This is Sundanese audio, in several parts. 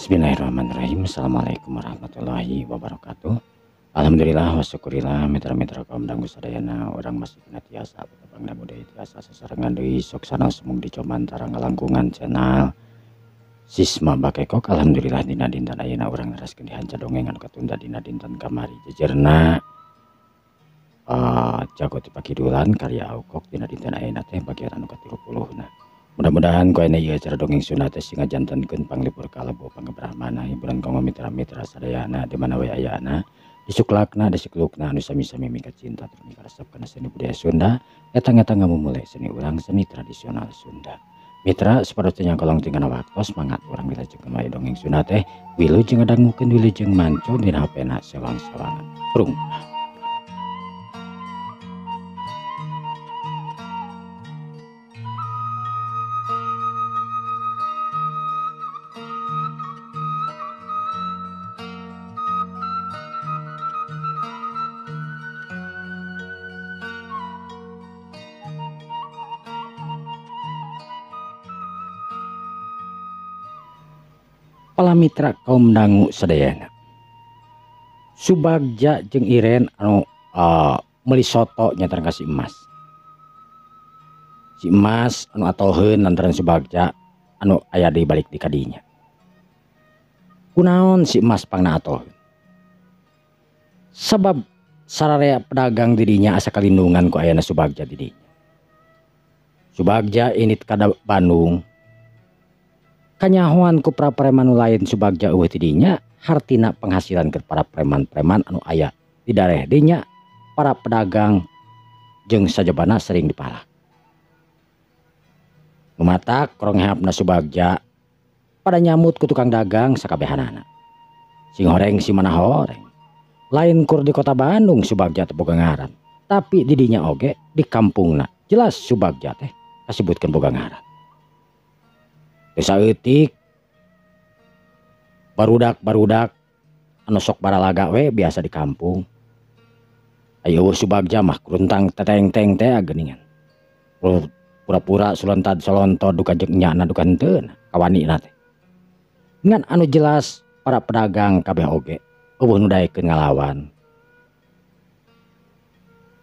Bismillahirrahmanirrahim. Assalamualaikum warahmatullahi wabarakatuh. Alhamdulillah wa syukurillah mitra-mitra kaum dangu sadayana orang masih kena tiasa betapang budaya tiasa sasarengan deui sok sana sumung dicomantara ngalangkungan channel Sisma Bakekok. Alhamdulillah dina dinten ayeuna urang neraskeun dihanca dongeng anu katunda dina dinten kamari jejerna Jago ti Pakidulan karya Aukok dina dinten ayeuna teh bagian anu ka-30 na. Mudah-mudahan ku ayeuna ieu acara dongeng Sunda teh sing ngajantenkeun panglipur kalebu panggebrahmana hiburan kanggo mitra-mitra sadayana di mana we ayana disuklakna disiklukna anu sami-sami mika cinta tur mika resep kana seni budaya Sunda eta-eta ngamumule seni urang seni tradisional Sunda. Mitra supados teu nyangkolong tingana waktos semangat urang dilajengkeun wae dongeng Sunda teh wilujeng ngadangukeun wilujeng manco dina hapena sewang-sewangan. Prung. Pala mitra kaum dangu sadayana Subagja jeung Iren anu meuli soto nyantaran ka si Emas. Si Emas anu atoheun lantaran Subagja anu aya di balik di kadinya. Kunaon si Emas pangna atoheun? Sebab sararea pedagang didinya asa kalindungan ku ayana Subagja didinya. Subagja init ka Bandung kanyahoan ku para preman nu lain Subagja eueuh ti dinya hartina penghasilan ke para preman-preman anu aya di daerah dinya para pedagang jeung sajabana sering dipalak. Numatak kronghapna Subagja pada nyamut ku tukang dagang sakabehanana. Sing horeng si mana horeng. Lain kur di kota Bandung Subagja teh boga ngaran, tapi di dinya oge di kampungna jelas Subagja teh kasebutkeun boga ngaran. Saeutik barudak-barudak anu sok baralaga we biasa di kampung. Ayo Subagja mah kuruntang teteng-teng teh geuningan. Pura-pura sulontad solonto duka jeung nyana duka henteu kawanina teh. Ngan anu jelas para pedagang kabeh oge eueuh nu daekeun ngalawan.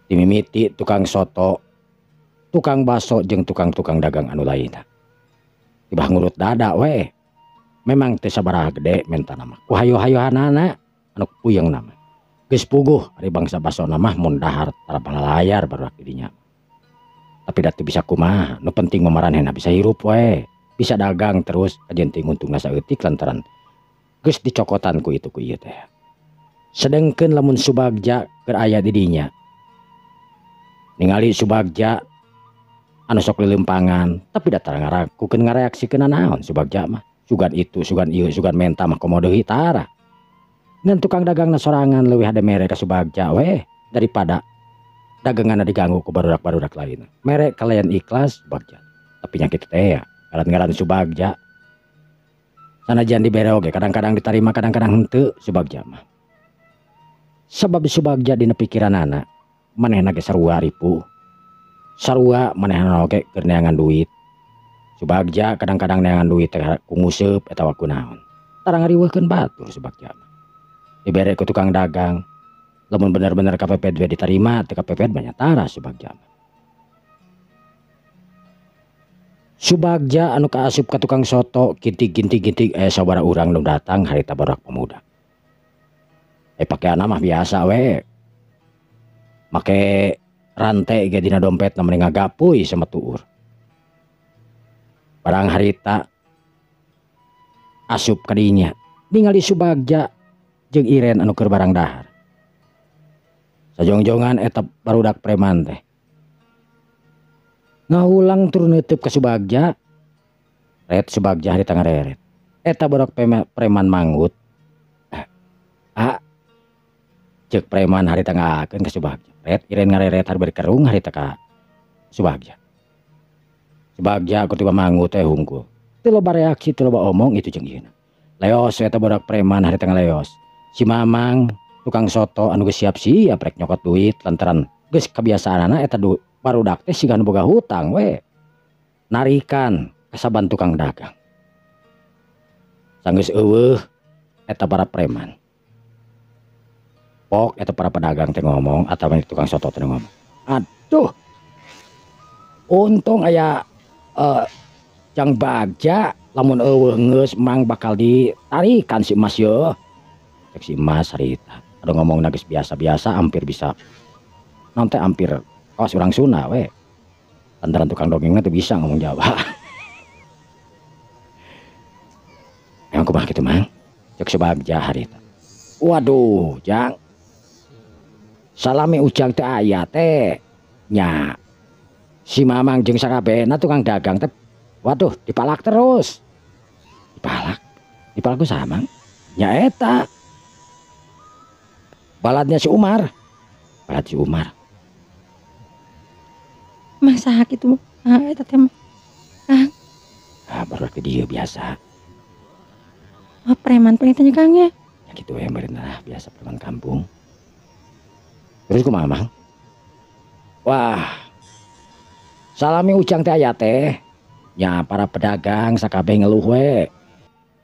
Dimimiti tukang soto, tukang baso jeung tukang-tukang dagang anu lainna. Tibah ngurut dada we. Memang teu sabaraha gede mentana mah. Ku hayo-hayohanana anu puyeng nama. Geus puguh ari bangsa basona mah mun dahar tara palalayar barudak di dinya. Tapi da teu bisa kumaha, nu penting mah maranehna bisa hirup we. Bisa dagang terus kajen teu nguntungna saeutik lantaran geus dicokotan ku itu ku ieu teh. Sedengkeun lamun Subagja keur aya di dinya. Ningali Subagja anu sok lilempangan tapi da tara ngarakukeun ngareaksikeun naon Subagja mah. Sugan itu, sugan ieu, sugan menta mah komo deui tara. Ngan tukang dagangna sorangan leuwih hade mere ka Subagja we daripada daganganna diganggu ku barudak-barudak lain. Mere kalayan ikhlas Subagja. Tapi nya kitu teh ya, ngaran-ngaran Subagja. Sanajan dibere oge kadang-kadang ditarima kadang-kadang henteu Subagja mah. Sebab Subagja dina pikiranana manehna ge sarua ripuh. Sarua manehna oge keur neangan duit. Subagja kadang-kadang neangan duit teh ku nguseup atawa ku naon. Tara ngariweuhkeun batur Subagja mah. Dibere ku tukang dagang. Lamun bener-bener kapepet we ditarima teu kapepet banyak tara Subagja mah. Subagja anu kaasup ka tukang soto kintig-kintig-kintig sabaraha urang nu datang harita barudak pemuda. Pakeanna mah biasa we. Make rantai ge dina dompet na mending ngagapuy sama tuur. Barang harita asup kadinya ningali Subagja jeung Iren anu keur barang dahar. Sajongjongan eta barudak preman teh ngahulang tur neuteub ka Subagja. Ret Subagja harita ngareret. Eta barudak preman manggut. Ah, ceuk preman harita ngaakeun ka Subagja. Ret Iren ngareret har bari kerung harita ka Subagja. Subagja ku tiba manggut teh hungkul. Teu loba reaksi, teu loba omong itu jeung ieu. Leos eta barudak preman harita ngaleos. Si Mamang tukang soto anu geus siap-siap rek nyokot duit lantaran geus kebiasaanana eta barudak teh siga nu boga hutang we. Narikan kasaban tukang dagang. Sanggeus eueuh eta para preman. Pok eta para pedagang teh ngomong atawa tukang soto teh ngomong. Aduh. Untung aya Jang Bagja lamun eueuh geus mang bakal ditarikan si Mas ye. Cek si Mas harita. Aduh ngomongna geus biasa-biasa hampir bisa naon teh hampir kawas urang Sunda we. Lantaran tukang dongengna teu bisa ngomong Jawa. Emang kumaha kitu Mang? Cek Subagja harita. Waduh, Jang. Salami Ujang teh aya teh nya. Si Mamang jeung sakabehna tukang dagang teh waduh dipalak terus. Dipalak? Dipalak ku saha Mang? Nya eta. Baladnya si Umar. Balad si Umar. Mang saha kitu? Ah eta teh. Kang. Ah baru ke dieu biasa. Oh, preman penitanya Kang ya? Ya gitu ya meureun lah, biasa preman kampung. Terus kumaha Mang? Wah. Salami Ujang teh aya teh. Nya para pedagang sakabeh ngeluh we.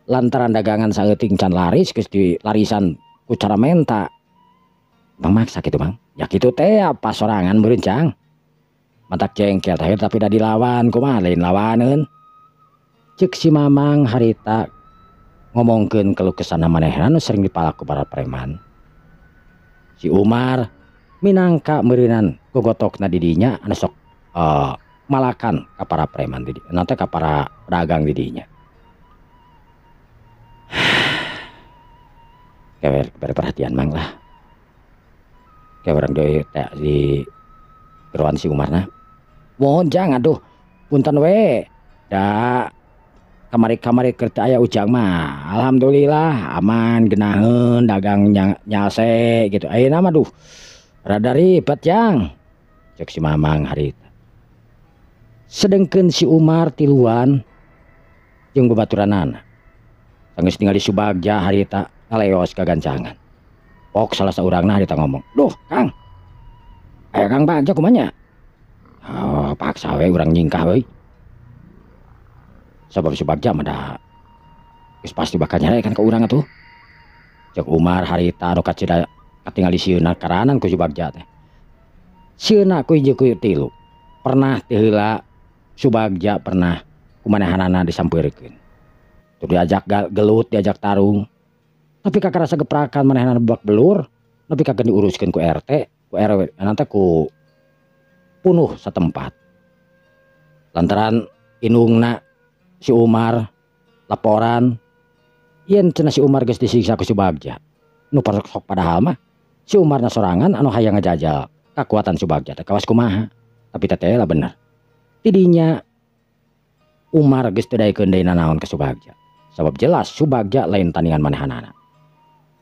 Lantaran dagangan saeuting can laris geus dilarisan ku cara menta. Mang maksa kitu Mang. Ya kitu teh apa sorangan meureun Jang. Mantak jengkel teh tapi da dilawan kumaha lain lawaneun. Ceuk si Mamang harita ngomongkeun keluh kesana manehna nu sering dipalak ku para preman. Si Umar minangka meureunan gogotokna di dinya anu sok malakan ka para preman di dinya, nanti ka para pedagang di dinya. Kewer beri perhatian Mang lah. Kayak orang deui teh di geroan si Umarna. Mohon Jang aduh punten we. Da kamari-kamari keur teu aya Ujang mah alhamdulillah aman geunaheun dagang nyalse gitu. Ayeuna mah duh rada ribet Jang. Cek si Mamang harita. Sedengkeun si Umar tiluan jeung babaturanana. Sanggeus ningali Subagja harita ngaleos kagancangan. Pok salah saurangna harita ngomong, "Duh, Kang. Aya Kang Bagja kumaha nya?" Oh, paksa we urang nyingkah we. Sabab Subagja mah da geus pasti bakal nyarekan ka urang atuh. Cek Umar harita anu kacida katingali sieuna karanan ku Subagja teh. Sieuna ku hiji ku tilu. Pernah teu heula Subagja pernah kumanehanana disampeurkeun. Tur diajak gelut, diajak tarung. Tapi kakarasa geprakan manehanana babak belur, nepi ka geun diuruskeun ku RT, ku RW, nanti ku punuh setempat. Lantaran indungna si Umar laporan yen cenah si Umar geus disiksa ku Subagja. Nu sok padahal mah si Umarna sorangan anu hayang ngajajal kakuatan Subagja teh kawas kumaha. Tapi teteh lah bener. Tidinya Umar geus teu daekeun deui nanaon ka Subagja. Sabab jelas Subagja lain tandingan manehanana.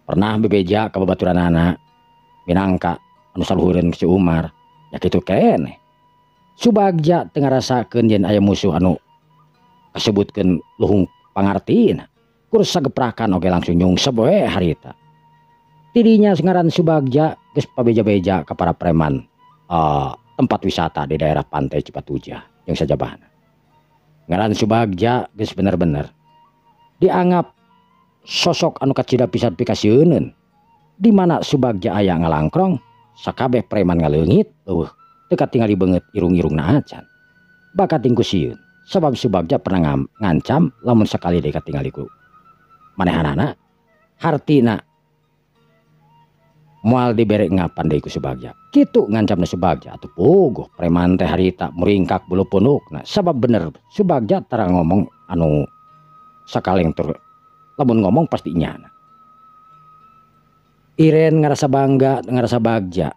Pernah bebeja ka babaturanana minangka anu saluhureun si Umar. Ya kitu keneh. Subagja teu ngarasakeun yen aya musuh anu kasebutkeun luhung pangartina. Kur sageprakan oge langsung nyungsep we harita. Tidinya ngaran Subagja geus pabeja-beja ka para preman tempat wisata di daerah pantai Cipatujah jeung sajabahna. Ngaran Subagja geus bener-bener dianggap sosok anu kacida pisan pikasieuneun. Di mana Subagja aya ngalangkrong sakabeh preman ngaleungit eueuh teu katingali beungeut irung-irungna acan. Bakat ku sieun sabab Subagja pernah ngancam lamun sakali deui katingali ku manehanana hartina moal dibere ngapan deui ku Subagja. Kitu ngancamna Subagja atuh puguh preman teh harita muringkak bulu punukna sabab bener Subagja tara ngomong anu sakaleng tur lamun ngomong pasti nyana. Iren ngerasa bangga, ngerasa bagja.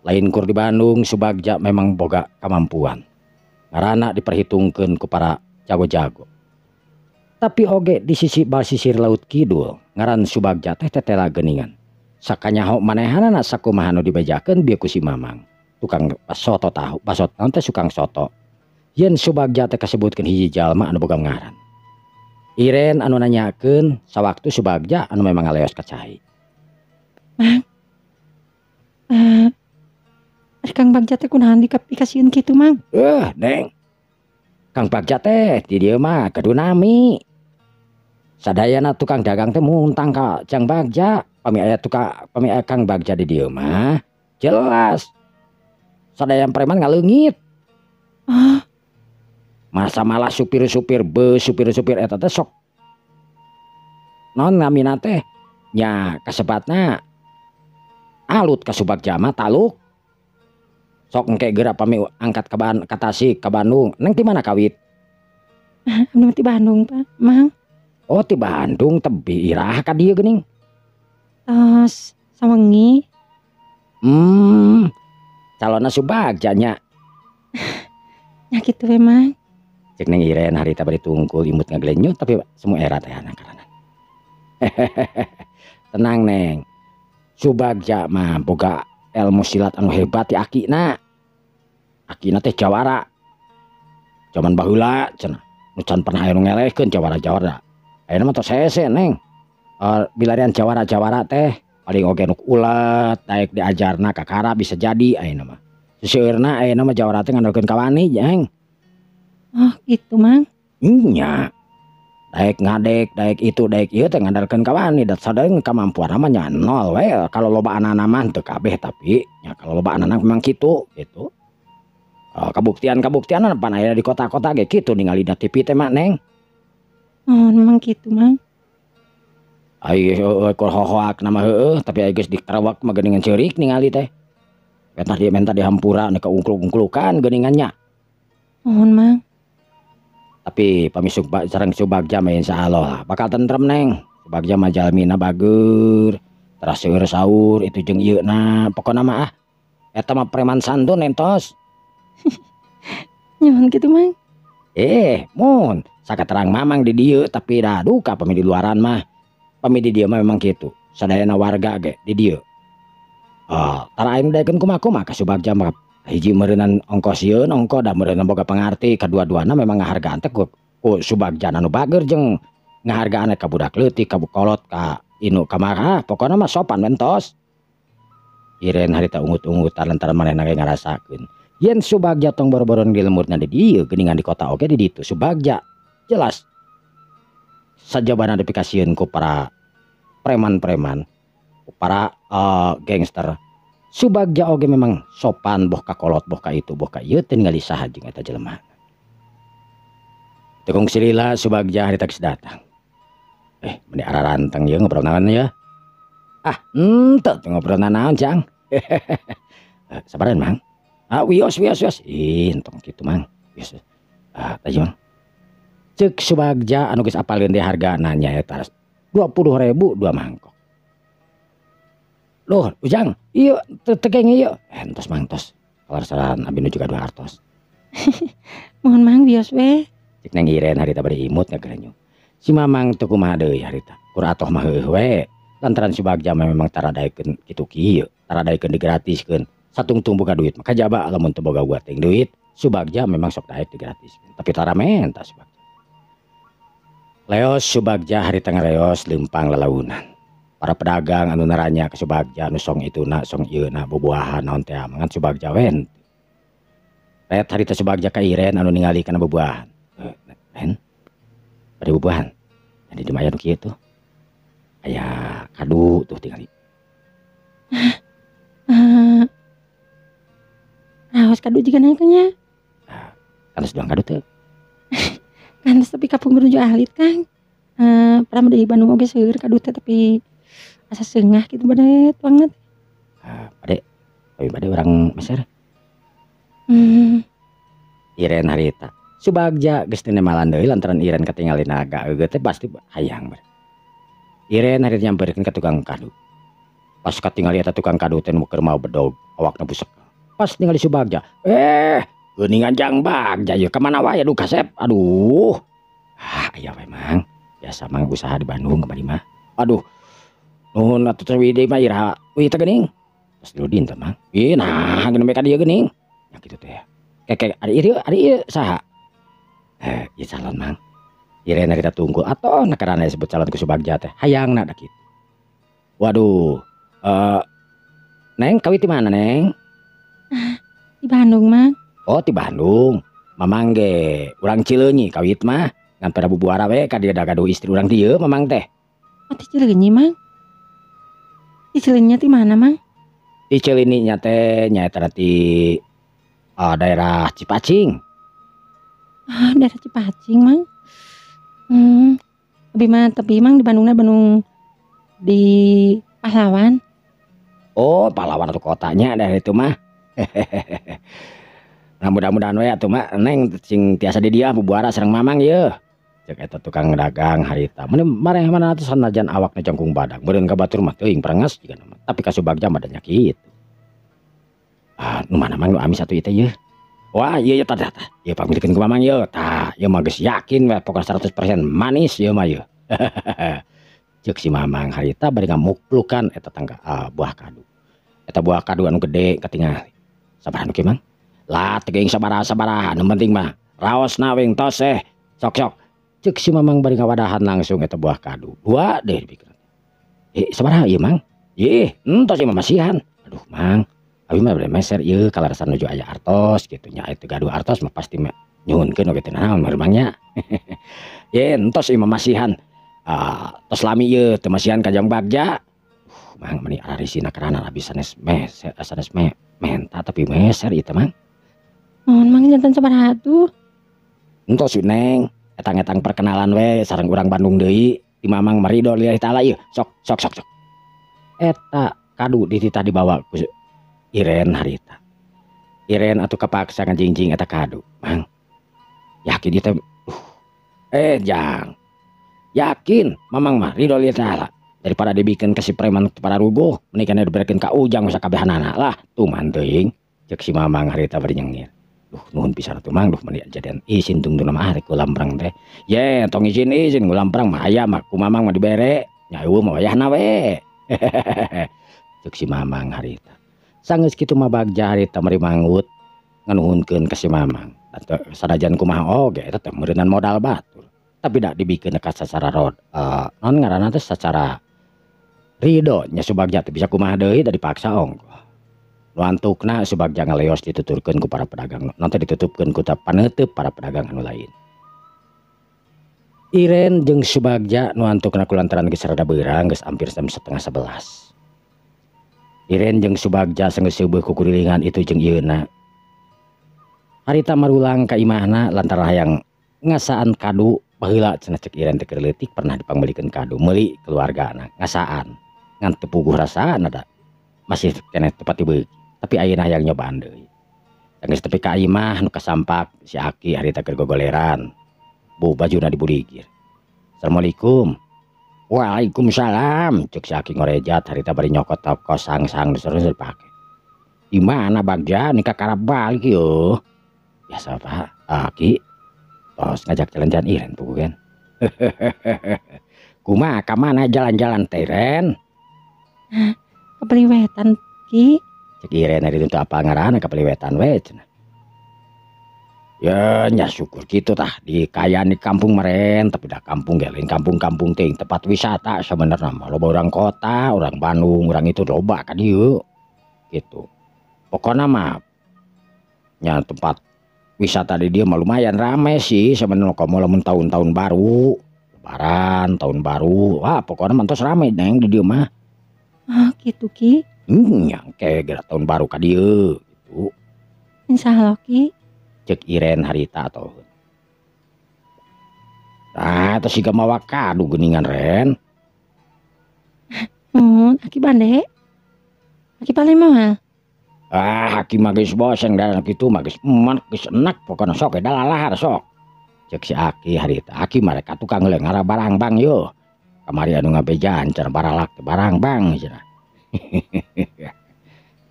Lain kur di Bandung Subagja memang boga kemampuan. Ngarana diperhitungkeun ku para jago-jago. Tapi oge di sisi basisir laut kidul ngaran Subagja teh tetela geuningan. Sakanyaho manehanana sakumaha nu dibejakeun bieu ku si Mamang. Tukang soto tahu, basot naon teh sukang soto. Yen Subagja teh kasebutkeun hiji jalma anu boga ngaran. Iren anu nanyakeun sawaktu Subagja anu memang ngaleos ka cai. Mang. Kang Bagja teh kunaon dikasieun kitu Mang? Neng. Kang Bagja teh di dieu mah gaduh nami. Sadayana tukang dagang teh muntang ka Jang Bagja. Pami aya tukang, pami aya Kang Bagja di dieu mah jelas sadaya preman ngaleungit. Oh. Masa malah supir-supir bus, supir-supir eta teh sok naon ngamina teh nya kasebatna alut ka Subagja mah taluk. Sok engke geura pami angkat ka Tasik, ka Bandung. Neng ti mana kawit? Abdi mah ti Bandung, Pak, Mang. Oh, ti Bandung tebi iraha ka dieu geuning? Tos sawengi. Calonna Subagja nya. Nya kitu we, Mang. Cek Neng Iren harita bari tungkul imut ngagelenyut tapi semua era teh anak karana. Tenang Neng. Subagja mah boga ilmu silat anu hebat ti akina. Akina teh jawara. Jaman baheula cenah. Nu can pernah aya nu ngelehkeun jawara-jawara. Ayeuna mah tos hese Neng. Bilarian jawara-jawara teh paling oge nu ulet daek diajarna kakara bisa jadi ayeuna mah. Seseueurna ayeuna mah jawara teh ngandalkeun kawani Neng. Oh gitu Mang. Nya. Daek ngadek, daek itu, daek ieu teh ngandalkeun kawani da sadaya kamampuan mah nya nol we. Kalau loba anak-anak mah teu kabeh tapi nya kalau loba anak-anak memang kitu gitu. Kabuktian-kabuktian pan aya di kota-kota ge kitu ningali na TV teh mah Neng. Oh memang kitu Mang. Ai heueuh kur hohoak nama heueuh tapi ai geus dikarawak mah geuningan ceurik ningali teh. Menta di menta dihampura nu kaungkluk-ungklukan geuningan nya. Mohon Mang. Tapi pami sareng Subagja mah insyaallah lah bakal tentrem Neng. Subagja mah jalmina bager, teras seueur saur itu jeung ieu na pokona mah ah eta mah preman santun entos. Nyaman kitu Mang. Mun sakaterang Mamang di dieu tapi da duka pami di luaran mah. Pami di dieu mah memang kitu. Sadayana warga ge di dieu. Tara aing daekeun kumaha-kumaha ka Subagja mah. Hiji meureunnan ongkos sieun ongko da meureunnan boga pangarti kadua-duana memang ngahargaan teh ku Subagja anu bager jeung ngahargaan ka budak leutik ka bukolot ka inu ka marah pokona mah sopan entos. Iren harita ungut-ungutan lantaran manehna ge ngarasakeun yen Subagja tong boro-boron di lemurna di dieu geuningan di kota oge di ditu Subagja jelas sajabana dipikasieun ku para preman-preman ku para gangster. Subagja oge memang sopan boh ka kolot boh ka itu boh ka ieu teu ningali saha jeung eta jelema. Teu kungsi lila Subagja harita geus datang. Meni araranteng ieu ngobrol naon ya? Ah, henteu teu ngobrol naon Jang. Sabaran Mang. Ah, wios wios wios. Ih, entong kitu Mang. Wios. Ah, tadi Mang. Ceuk Subagja anu geus apaleun teh hargana nya eta 20.000 dua mangkok. Loh, Ujang, ieu teu tegeng ieu. Entos Mang tos. Kalarsaran abi nu juga dua artos. Mohon Mang wios we. Cek Neng Iren harita bari imut ngagerenyung. Si Mamang teu kumaha deui harita. Kur atoh mah heueuh we. Lantaran Subagja mah memang tara daekeun kitu kieu, tara daekeun digratiskeun. Satungtung boga duit mah kajaba lamun teu boga teuing duit, Subagja memang sok daek digratiskeun. Tapi tara menta Subagja. Leos Subagja harita ngareos leumpang lalaunan. Para pedagang anu naranya ke Subagja anu song ituna song ieuna bubuahan naon teh mangan Subagja wen. Ret harita Subagja ka Iren anu ningali kana bubuahan. Ren. Bari bubuahan. Jadi di maya nu kieu tuh. Aya kadu tuh tingali. Raos kadu juga naik nya. Kantos doang kadu teu. Kantos tapi kapungkur nuju alit Kang. Pernah di Bandung oge seueur kadu teh tapi asa seungah gitu bade banget. Bade, tapi bade urang meser. Iren harita. Subagja geus teu nemalan deui lantaran Iren katingali naga eueuh teh pasti hayang. Iren harita nyamperkeun ka tukang kadu. Pas katingali eta tukang kadu teh nu keur mau bedog, awakna busek. Pas ningali Subagja, geuningan Jang Bagja ieu ka mana wae aduh kasep. Aduh. Ah, aya we Mang. Biasa Mang usaha di Bandung kamari mah. Aduh. Nuhun atuh teh deui mah iraha. Wih teh geuning. Tos dulu dinten Mang. Ih nah geuning ka dieu geuning. Nya kitu teh. Keke ari ieu saha? Ieu calon Mang. Iren harita tunggu atoh na karana disebut calon ku Subagja teh. Hayangna da kitu. Waduh. Neng kawit di mana Neng? Di Bandung Mang. Oh di Bandung. Mamang ge urang Cileunyi kawit mah. Ngan pada bubuara we ka dieu da gaduh istri urang dieu Mamang teh. Oh, ti Cileunyi Mang. Ti Cileunyinya ti mana Mang? Ti Cileunyi nya teh nyaeta ti daerah Cipacing. Ah, daerah Cipacing Mang. Abi mah tapi Mang di Bandungna Bandung di Pahlawan. Oh, Pahlawan atau kotanya daerah itu mah. Nah, mudah-mudahan we atuh mah Neng sing tiasa di dieu bubuara sareng Mamang yeuh. Cek eta tukang dagang harita. Mun mareh mana atuh sanajan awakna jangkung badag. Meureun ka batur mah teuing prenges jiga mah. Tapi ka Subagja mah da nya kitu. Ah, nu mana Mang nu amis atuh ieu teh yeuh. Wah, ieu tah tah. Ieu pangmilikeun ku Mamang yeuh. Tah, ieu mah geus yakin we pokona 100% manis ieu mah yeuh. Ceuk si Mamang harita bari ngamuklukan eta tangga buah kadu. Eta buah kadu anu gede katingali. Sabaraha nu kieu Mang? Lah teu geuing sabaraha-sabaraha, nu penting mah raosna we tos sok sok. Ceuk si Mamang bari ngawadahan langsung eta buah kadu. Dua deh dipikeun. Sabaraha ieu Mang? Ih, entos ieu mah masihan. Aduh Mang, abi mah bade meser ieu kalarasan nuju aya artos kitu nya. Aya teu gaduh artos mah pasti mah nyuhunkeun oge teh naon Mang nya. Ye entos ieu mah masihan. Tos lami ieu teu masihan ka Jang Bagja. Mang meni ararisina karana abi sanes meser sanes menta tapi meser ieu teh Mang. Mohon Mang janten sabaraha atuh? Entos Neng, etang-etang perkenalan we sareng urang Bandung deui. Di Mamang mah ridho lillahi taala ieu. Sok sok sok sok. Eta kadu dititah dibawa ku Iren harita. Iren atuh kapaksa ngajingjing eta kadu. Mang, yakin ieu teh Jang. Yakin Mamang mah ridho lillahi taala. Daripada dibikeun ka si preman para ruguh, mendingan diberikan ka Ujang sakabehanana lah. Tuman teuing. Ceuk si Mamang harita bari nyengir. Duh nuhun pisan atuh Mang, duh meni jadian izin tungtungna mah rek gulamprang teh. Ye tong izin-izin gulamprang mah aya mah ku Mamang mah dibere. Nya eueuh mah wayahna we. Ceuk si Mamang harita. Sanggeus kitu mah Bagja harita mari manggut nganuhunkeun ka si Mamang. Sanajan kumaha oge eta teh meureunan modal batur. Tapi da dibikeun ka sacara rod, naon ngaranna teh sacara ridho nya Subagja teh bisa kumaha deui da dipaksa ongkoh. Nu antukna Subagja ngaleos dituturkeun ku para pedagang, nanti ditutupkeun ku paneuteub para pedagang anu lain. Iren jeung Subagja nu antukna kulantaran geus rada beurang geus hampir jam 10:30. Iren jeung Subagja sanggeus seubeuh kukurilingan itu jeung ieuna. Harita marulang ka imahna lantaran hayang ngasaan kadu baheula cenah cek Iren teh keur leutik pernah dipangmeulikeun kadu meuli keluargana ngasaan. Ngan teu puguh rasana da masih keneh teu pati beuki. Tapi ayeuna hayang nyobaan deui. Geus tepi ka imah nu kasampak si Aki harita keur gogoleran. Bu bajuna dibuligir. Assalamualaikum. Waalaikumsalam. Ceuk si Aki ngorejat harita bari nyokot toko sang-sang terus dipake. Di mana Bagja nikah karab balik yo. Biasa Pak Aki. Tos ngajak jalan-jalan Iren pugu kan. Kumaha ka mana jalan-jalan teh Ren? Kapeliwetan Ki. Cek Iren ari teu apal ngaranna kapeliwetan we cenah. Ya nya syukur kitu tah di kaya di kampung meren tapi dah kampung ge lain kampung-kampung teuing tempat wisata sebenarnya mah loba urang kota, urang Bandung, urang itu loba ka dieu. Gitu. Pokona mah nya tempat wisata di dieu mah lumayan rame sih sebenarnya komo lamun tahun-tahun baru, lebaran, tahun baru, wah pokona mah tos rame Neng di dieu mah. Ah kitu Ki. Nyangke geura tahun baru ka dieu gitu. Insyaallah Ki. Ceuk Iren harita atuh. Nah, tos siga mawa kadu geuningan Ren. Muhun Aki bande. Aki paling moal. Ah, Aki mah geus bosen da kitu mah geus emak geus enak pokona sok we dalalahar sok. Ceuk si Aki harita. Aki mah rek ka tukang heula ngara barangbang yeuh. Kamari anu ngabejaan cenah baralak teh barangbang cenah.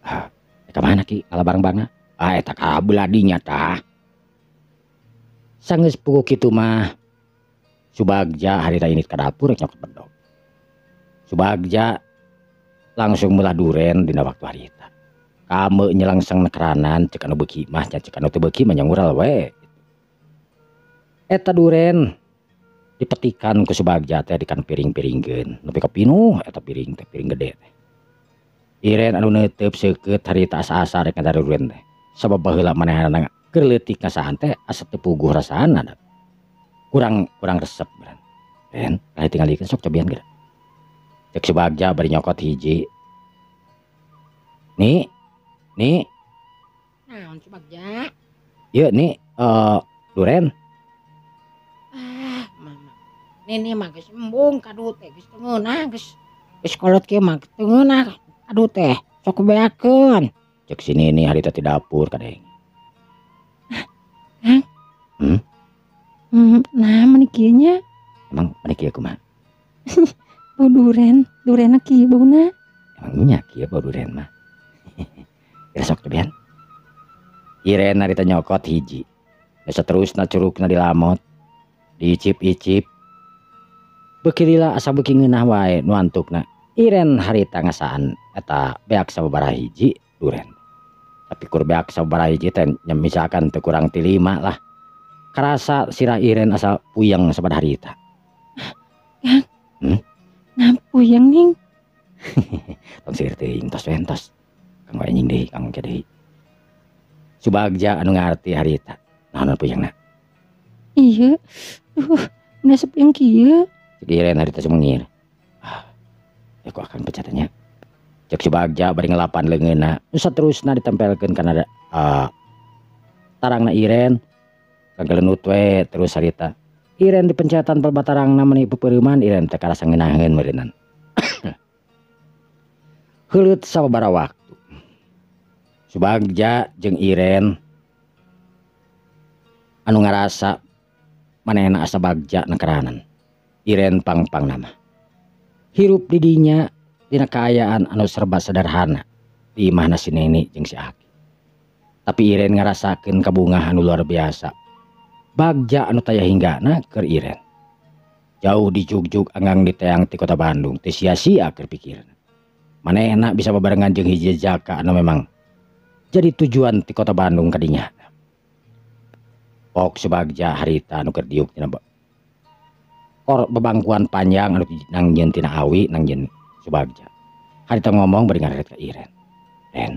Ah, ka mana Ki ngala barangbangna? Ah eta ka beuladinya tah. Sanggeus puguh kitu mah Subagja harita indit ka dapur rek nyokot bedog. Subagja langsung meulah duren dina waktu harita. Kame nyelangseng nekeranan cek anu beuki mah nya cek anu teu beuki mah nya ngural we. Eta duren dipetikan ku Subagja teh dikan piring-piringkeun nepi ka pinuh eta piring teh piring gede teh. Iren anu neuteub seukeut harita asa-asa rek ngadar duren teh. Sabab baheula manehna keur leutik ngasaan teh asa teu puguh rasana da. Kurang kurang resep beran. Ren, kali tinggal sok cobian geura. Cek Subagja bari nyokot hiji. Nih, nih. Naon Subagja? Ieu nih duren. Ah, mama. Nini mah geus embung kadu teh geus teu ngeunah geus. Geus kolot kieu mah teu ngeunah kadu teh. Sok beakeun. Cek si Nini harita di dapur kadeng. Kang. Hmm? Nah, meni kieu nya. Emang meni kieu kumaha? Bau duren, durenna kieu bauna. Emang nya kieu bau duren mah. Geus sok cobian. Iren harita nyokot hiji. Nu saterusna curugna dilamot. Diicip-icip. Beuki lila asa beuki ngeunah wae nu antukna. Iren harita ngasaan eta beak sababaraha hiji duren. Tapi kur beak sababaraha hiji teh nya misalkan teu kurang ti 5 lah. Karasa sirah Iren asa puyeng sabada harita. Kang. Hmm? Nah, puyeng ning. Tong seueur teuing tos we tos. Kanggo anjing deui, kanggo engke deui. Subagja anu ngarti harita. Naon puyengna? Iya. Duh, meni puyeng kieu. Cek Iren harita sumengir. Ah, ya ku akang pecat nya. Cek Subagja bari ngelapan leungeunna. Nu saterusna ditempelkeun kana tarangna Iren. Kagelenut we terus harita. Iren dipencetan pelbatarangna meni peupeureuman Iren teh karasa ngeunaheun meureunnan. Heuleut sababaraha waktu. Subagja jeung Iren anu ngarasa manehna asa bagja nekeranan. Iren pang-pangna mah. Hirup di dinya dina kaayaan anu serba sederhana di imahna si Neni jeung si Aki. Tapi Iren ngarasakeun kabungah anu luar biasa. Bagja anu taya hinggana keur Iren. Jauh dijugjug anggang diteang ti kota Bandung teu sia-sia keur pikirna. Manehna bisa babarengan jeung hiji jaka anu memang jadi tujuan ti kota Bandung kadinya. Pok Subagja harita anu keur diuk tina kor bebangkuan panjang anu nangjeun tina awi nangjeun Subagja. Harita ngomong bari ngaret ka Iren. Ren.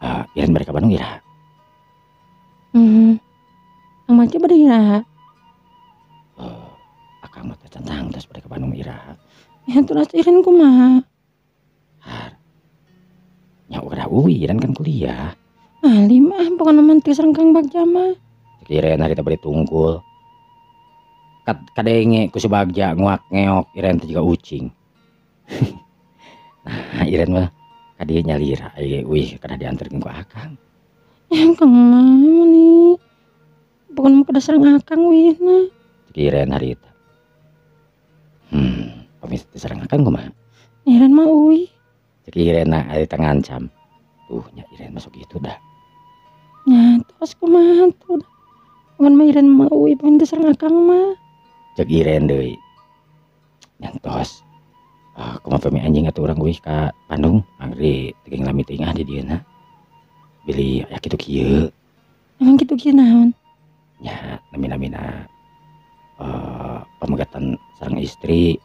Ah. Iren bari ka Bandung iraha? Kang Bagja bade iraha? Akang mah teh can tangtos bade ka Bandung iraha. Ya terus Iren kumaha? Har. Nya udah uwi Iren kan kuliah. Alim ah pokona mah teu sareng Kang Bagja mah. Cek Iren harita bari tungkul. Kadenge ku Subagja nguak ngeok Iren teh jiga ucing. Nah Iren mah ka dieu nyalira ieu uih kana dianterkeun ku akang. Ya Kang mah meni. Pokona mah kada sareng akang uihna. Cek Iren harita. Pamit teu sareng akang kumaha? Iren mah uih. Cek Iren harita ngancam. Tuh nya Iren masuk gitu dah. Nya tos kumaha tuh. Pokona mah Iren mah uih pamit teu sareng akang mah. Cek Iren deui. Nya tos. Kumaha pami anjing atuh urang uih ka Bandung angri teuing lami teuing ah di dieuna. Bilih aya kitu kieu. Emang kitu kieu naon? Nya nami-namina pamegatan sareng istri.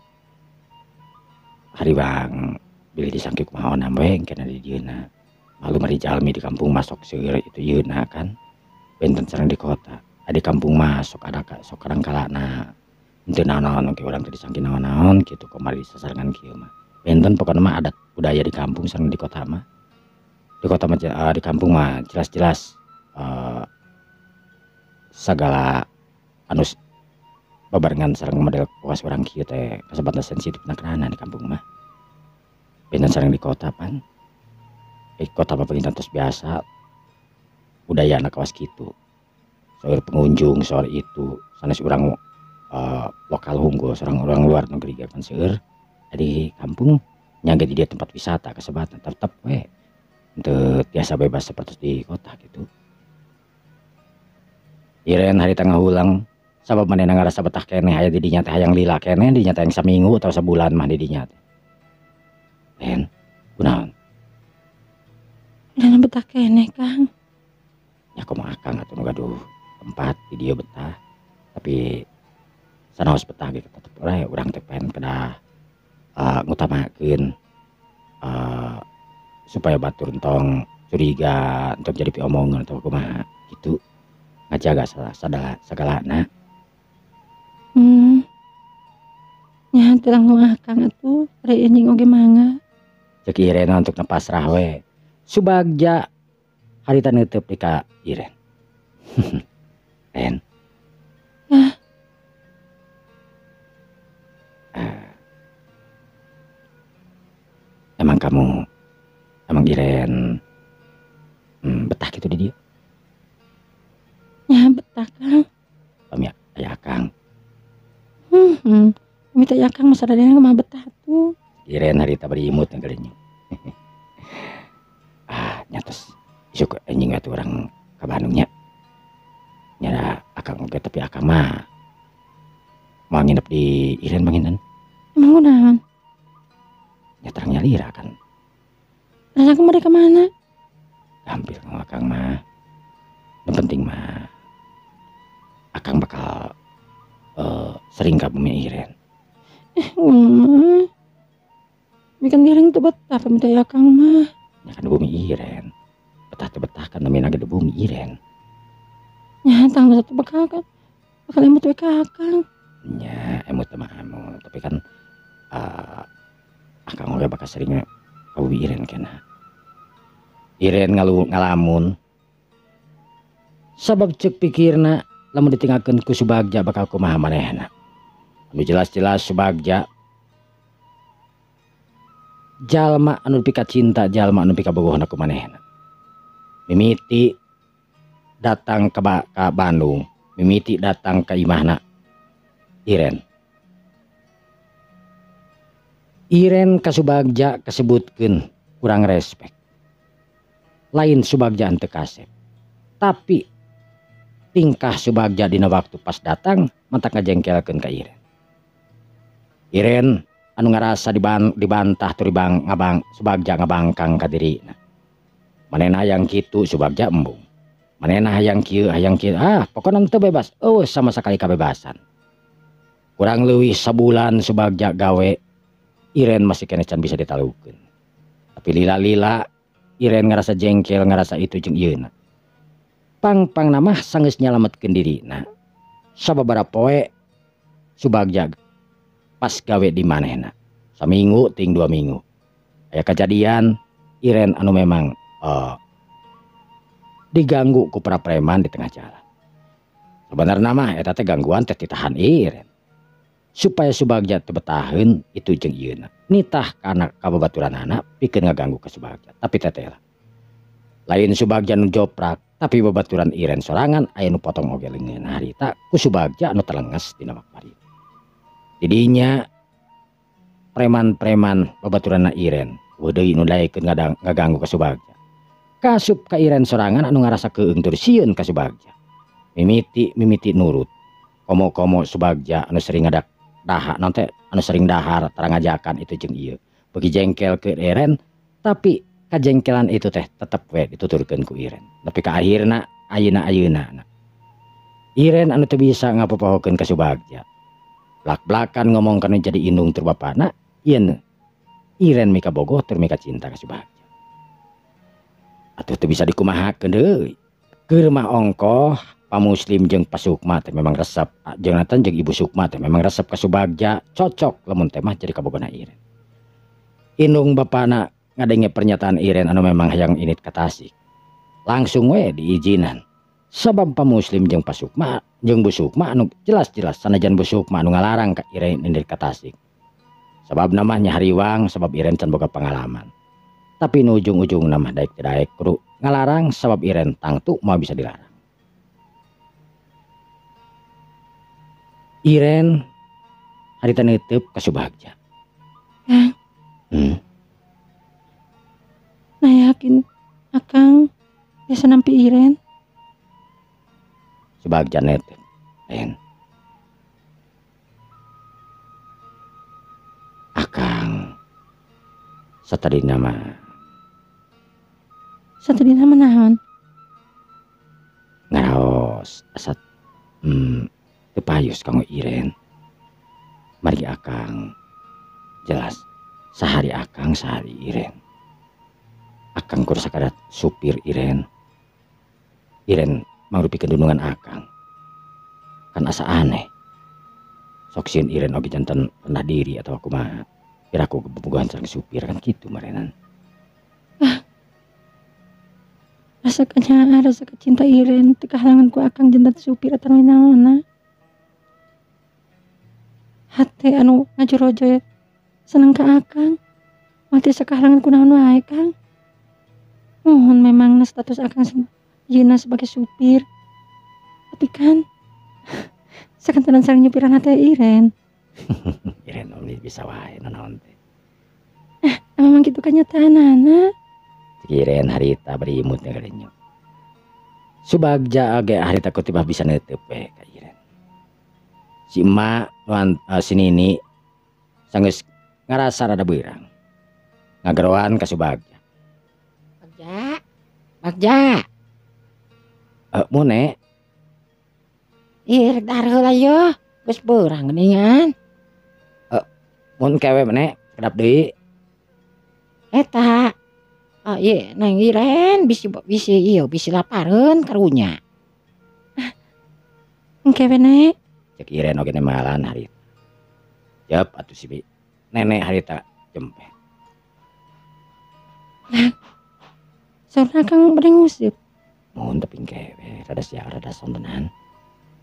Hariwang bilih disangki kumaha onam we engkena di dieuna. Malu mari jalmi di kampung masuk seueur itu yeuna kan. Benten sareng di kota. Di kampung mah sok ada sok kadang kalana. Henteu naon-naon oge urang teh disangki naon-naon kitu kamari sasarengan kieu mah. Benten pokona mah adat budaya di kampung sareng di kota mah. Di kota mah di kampung mah jelas-jelas sagala anu babarengan sareng model kawas urang kieu teh kasebatna sensitif na kerana di kampung mah. Benten sareng di kota pan. Di kota mah panginten tos biasa budayana kawas kitu. Seueur pengunjung soal itu sanes urang lokal unggul sareng urang luar negeri ge kan seueur. Di kampung nya ge di dieu tempat wisata kasebatna tetep we teu tiasa bebas sapertos di kota gitu. Iren harita ngahulang sabab manehna ngarasa betah keneh aya di dinya teh hayang lila keneh di dinya teh hayang saminggu atawa sabulan mah di dinya teh. Ren, kunaon? Iren betah keneh, Kang. Nya kumaha akang atuh nu gaduh tempat di dieu betah. Tapi sanaos betah ge tetep we urang teh pengen kedah ngutamakeun supaya batur entong curiga, entong jadi piomongan atau kumaha gitu. Ngajaga sagalana. Nya terang nu akang atuh rek anjing oge mangga. Cek Iren untuk pasrah we. Subagja harita neuteub di ka Iren. Ren. Ah. Emang kamu, emang Iren betah gitu di dia? Ya betah Kang. Pami aya akang. Minta ya Kang masa dadana mah betah tuh. Iren harita bari imut geuning. Ah, nyatos isuk anjing atuh urang ka Bandung nya. Nya akang oge tapi akang mah mau nginep di Iren panginten. Emang kunaon? Nya terang nyalira kan. Lah aku mereka mana? Hampir sama akang mah. Yang penting mah akang bakal sering ka bumi Iren. Bikin giring tuh betah peminta ya akang mah. Ya kan bumi Iren. Betah teh betah kan namina ge bumi Iren. Ya tang satu bakal kan. Bakal emut we ka akang. Nya emut mah kamu, tapi kan akang oge bakal sering ka bumi Iren kena. Iren ngalamun. Sabab cek pikirna lamun ditinggalkeun ku Subagja bakal kumaha manehna. Anu jelas-jelas Subagja jalma anu pika cinta, jalma anu pika bogohna ku manehna. Mimiti datang ke Bandung, mimiti datang ke imahna Iren. Iren ka Subagja kasebutkeun kurang respek. Lain Subagja henteu kasep. Tapi tingkah Subagja dina waktu pas datang mantak ngajengkelkeun ka Iren. Iren anu ngarasa dibantah tur Subagja ngabangkang ka dirina. Manehna hayang kitu Subagja embung. Manehna hayang kieu hayang kieu, ah pokona teu bebas. Eueuh sama sekali kabebasan. Kurang leuwih sabulan Subagja gawe, Iren masih keneh can bisa ditalukeun. Tapi lila-lila Iren ngarasa jengkel, ngarasa itu jeung ieuna. Pang-pang namah sanggeus nyalametkeun dirina. Sababaraha poe Subagja pas gawe di manehna. Saminggu ting 2 minggu. Aya kejadian Iren anu memang diganggu ku para preman di tengah jalan. Sebenarnya mah eta teh gangguan teh ditahan Iren. Supaya Subagja teu betaheun itu jeung ieuna. Nitah kana kababaturanana pikeun ngaganggu ka Subagja. Tapi teteh lah. Lain Subagja nu joprak, tapi babaturan Iren sorangan aya nu potong oge leungeun harita ku Subagja anu telenges dina waktu. Didinya preman-preman babaturanna Iren eueuh deui nu daekeun ngaganggu ka Subagja. Kasup ka Iren sorangan anu ngarasa keung tur sieun ka Subagja. Mimiti nurut. Komo-komo Subagja anu sering ngadak daha naon teh anu sering dahar tara ngajakan itu jeung ieu. Beuki jengkel ke Iren, tapi kajengkelan itu teh tetep we dituturkeun ku Iren. Tapi ka akhirna ayeuna-ayeuna Iren anu teu bisa ngapopohokeun ka Subagja. Blak-blakan ngomong kana jadi indung tur bapana, yen Iren mika bogoh tur mika cinta ka Subagja. Atuh teu bisa dikumahakeun deui. Keur mah ongkoh Pa Muslim jeung Pa Sukma teh memang resep, jeung natan jeung Ibu Sukma teh memang resep ka Subagja, cocok lamun teh mah jadi kabogona Iren. Indung bapana ngadenge pernyataan Iren anu memang hayang init ka Tasik. Langsung we diizinan. Sabab Pa Muslim jeung Pa Sukma jeung Bu Sukma anu jelas-jelas sanajan Bu Sukma anu ngalarang ka Iren init ka Tasik. Sabab namanya hariwang, sabab Iren can boga pengalaman. Tapi nu ujung-ujung mah daek teu daek kudu ngalarang sabab Iren tangtu moal bisa dilarang. Iren harita neuteub ka Subagja. Kang. Nah yakin akang biasa nampi Iren. Subagja neuteub. Ren. Akang satadina mah. Satadina mah naon? Ngaraos asa teu payus kanggo Iren. Mari akang jelas sahari akang sahari Iren. Akang kur sakadar supir Iren. Iren Mangrupikeun dunungan akang. Kan asa aneh. Sok sieun Iren oge janten rendah diri atau kumaha. Piraku bobogohan sareng supir kan kitu marenan. Rasa kanyaah, rasa cinta Iren teu kahalangan ku akang janten supir atawa naonna. Hate anu ngajorojoy seneng ka akang. Moal tiasa kahalangan ku naon wae, Kang. Muhun memang status akang yeuna sebagai supir. Tapi kan sakantenan sareng nyupiran hate Iren. Iren mah bisa wae nanaon teh. Memang kitu kanyataanana. Iren harita bari imut ngarenyo. Subagja oge harita kutibah bisa neuteub we ka Iren. Si emak nuan si Nini sanggeus ngarasa rada beurang. Ngageroan ka Subagja. Bagja. Bagja. Mune. Ih, rek dahar heula yeuh. Geus beurang geuningan. Mun kewe mene kedap deui. Eta. Oh iya, Neng Iren bisi bisi ieu bisi lapareun karunya. Engke we, Nek. Cek Iren oge nemalan harita. Jep atuh si nenek harita jempe. Saurna akang bade nguseup. Mun tapi engke we rada siang rada sontenan.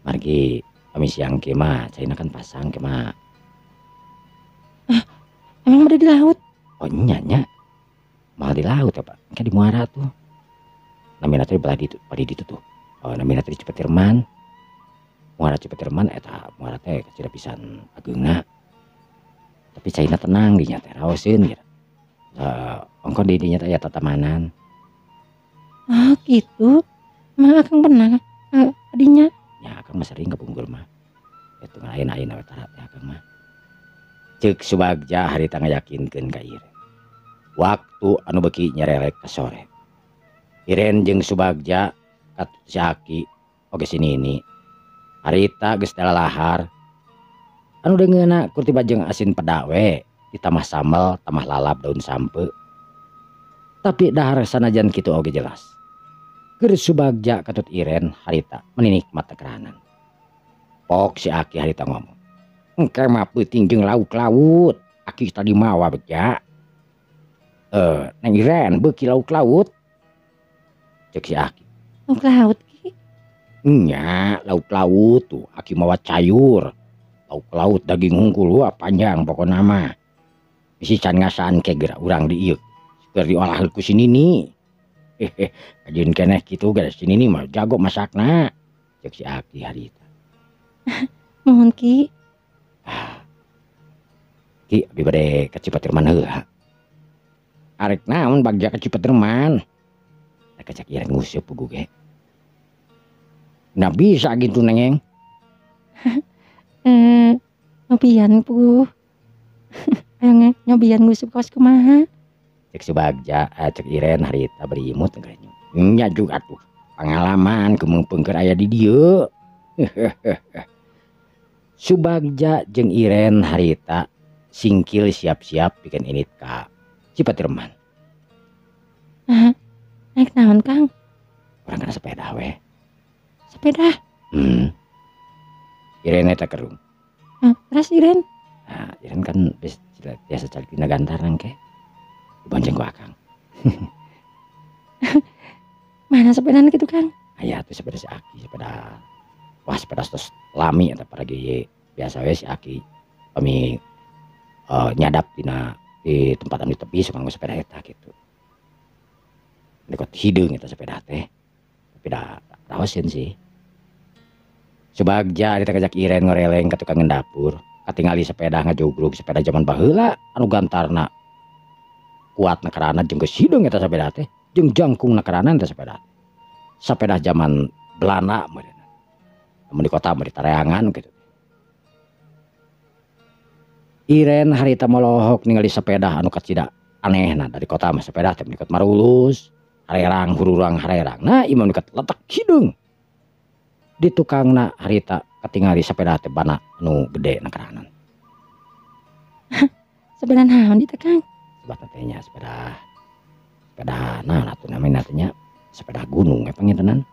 Margi pami siang kieu mah caina kan pasang kieu mah. Emang bade di laut? Oh nya nya. Moal di laut ya, Pak. Engke di muara tuh. Namina teh belah ditu, bari ditu tuh. Oh, namina teh di Cipatirman. Muara Cipatirman eta muara teh kacida pisan ageungna. Tapi caina tenang dinya teh raoseun gitu. Ongko di dinya teh aya tatamanan. Oh gitu. Emang akang pernah adinya? Ya akang mah sering ka Bungkul mah. Eta lain-lain we tara teh akang mah. Ceuk Subagja harita ngayakinkeun ka Iren. Waktu anu beuki nyerelek ka sore. Iren jeung Subagja katut si Aki oge si Nini. Harita geus dalalahar. Anu deungeunna kurtiba jeung asin peda we ditambah sambel tambah lalap daun sampe. Tapi dahar sanajan kitu oge jelas. Keur Subagja katut Iren harita meni nikmat tekanan. Pok si Aki harita ngomong. Engke mah peuting jeung lauk laut. Aki tadi mawa begja. Neng Iren beuki lauk laut. Cek si Aki. Lauk laut ki? Nya, lauk laut tuh Aki mawa cayur. Lauk laut daging hungkul wah panjang pokona mah. Bisi can ngasaan ke geura urang di ieu. Keur diolah ku si Nini. Hehe, kajeun keneh kitu geus si Nini mah jago masakna. Cek si Aki harita. Nuhun ki. Ki abi bade ka Cipatirman heula. Arek naon bagja ka Cipatirman? Rek cek Iren nguseup puguh ge. Nah bisa gitu nengeng. Nyobian puguh. Hayang nyobian nguseup kawas kumaha? Cek Subagja, cek Iren harita bari imut geus. Nya juga tuh pengalaman kemeungpeung keur aya di dieu. Subagja jeung Iren harita singkil siap-siap pikeun init ka Cipatirman. Nah, naik naon Kang? Urang kana sepeda we. Sepeda? Iren eta kerung. Nah, terus Iren? Nah, Iren kan biasa cari dina gantar engke. Dibonceng ku akang. Mana sepedana kitu Kang? Aya tuh sepeda si Aki, sepeda wah sepeda tos lami eta paragi biasa we si Aki pami nyadap dina di tempat anu tepi suka nganggo sepeda eta gitu. Dekot hideung eta sepeda teh. Tapi da raoseun sih. Subagja harita ngajak Iren ngoreleng ka tukang dapur. Katingali sepeda ngajugrug sepeda zaman baheula anu gantarna kuat nakarana jeung geus hideung eta sepeda teh jeung jangkung nakarana eta sepeda. Sepeda zaman Belanda meureun. Mun di kota mah di tareangan gitu. Iren harita molohok ningali sepeda anu kacida anehna dari kota mah sepeda teh menikot marulus, harerang hururang harerang. Nah ieu mah menikot letek hideung. Di tukangna harita katingali sepeda teh bana anu gede nakaranan. Sepeda naon ieu teh Kang? Sepeda teh nya sepeda sepeda naon atuh namina teh nya sepeda gunung we pangintenan.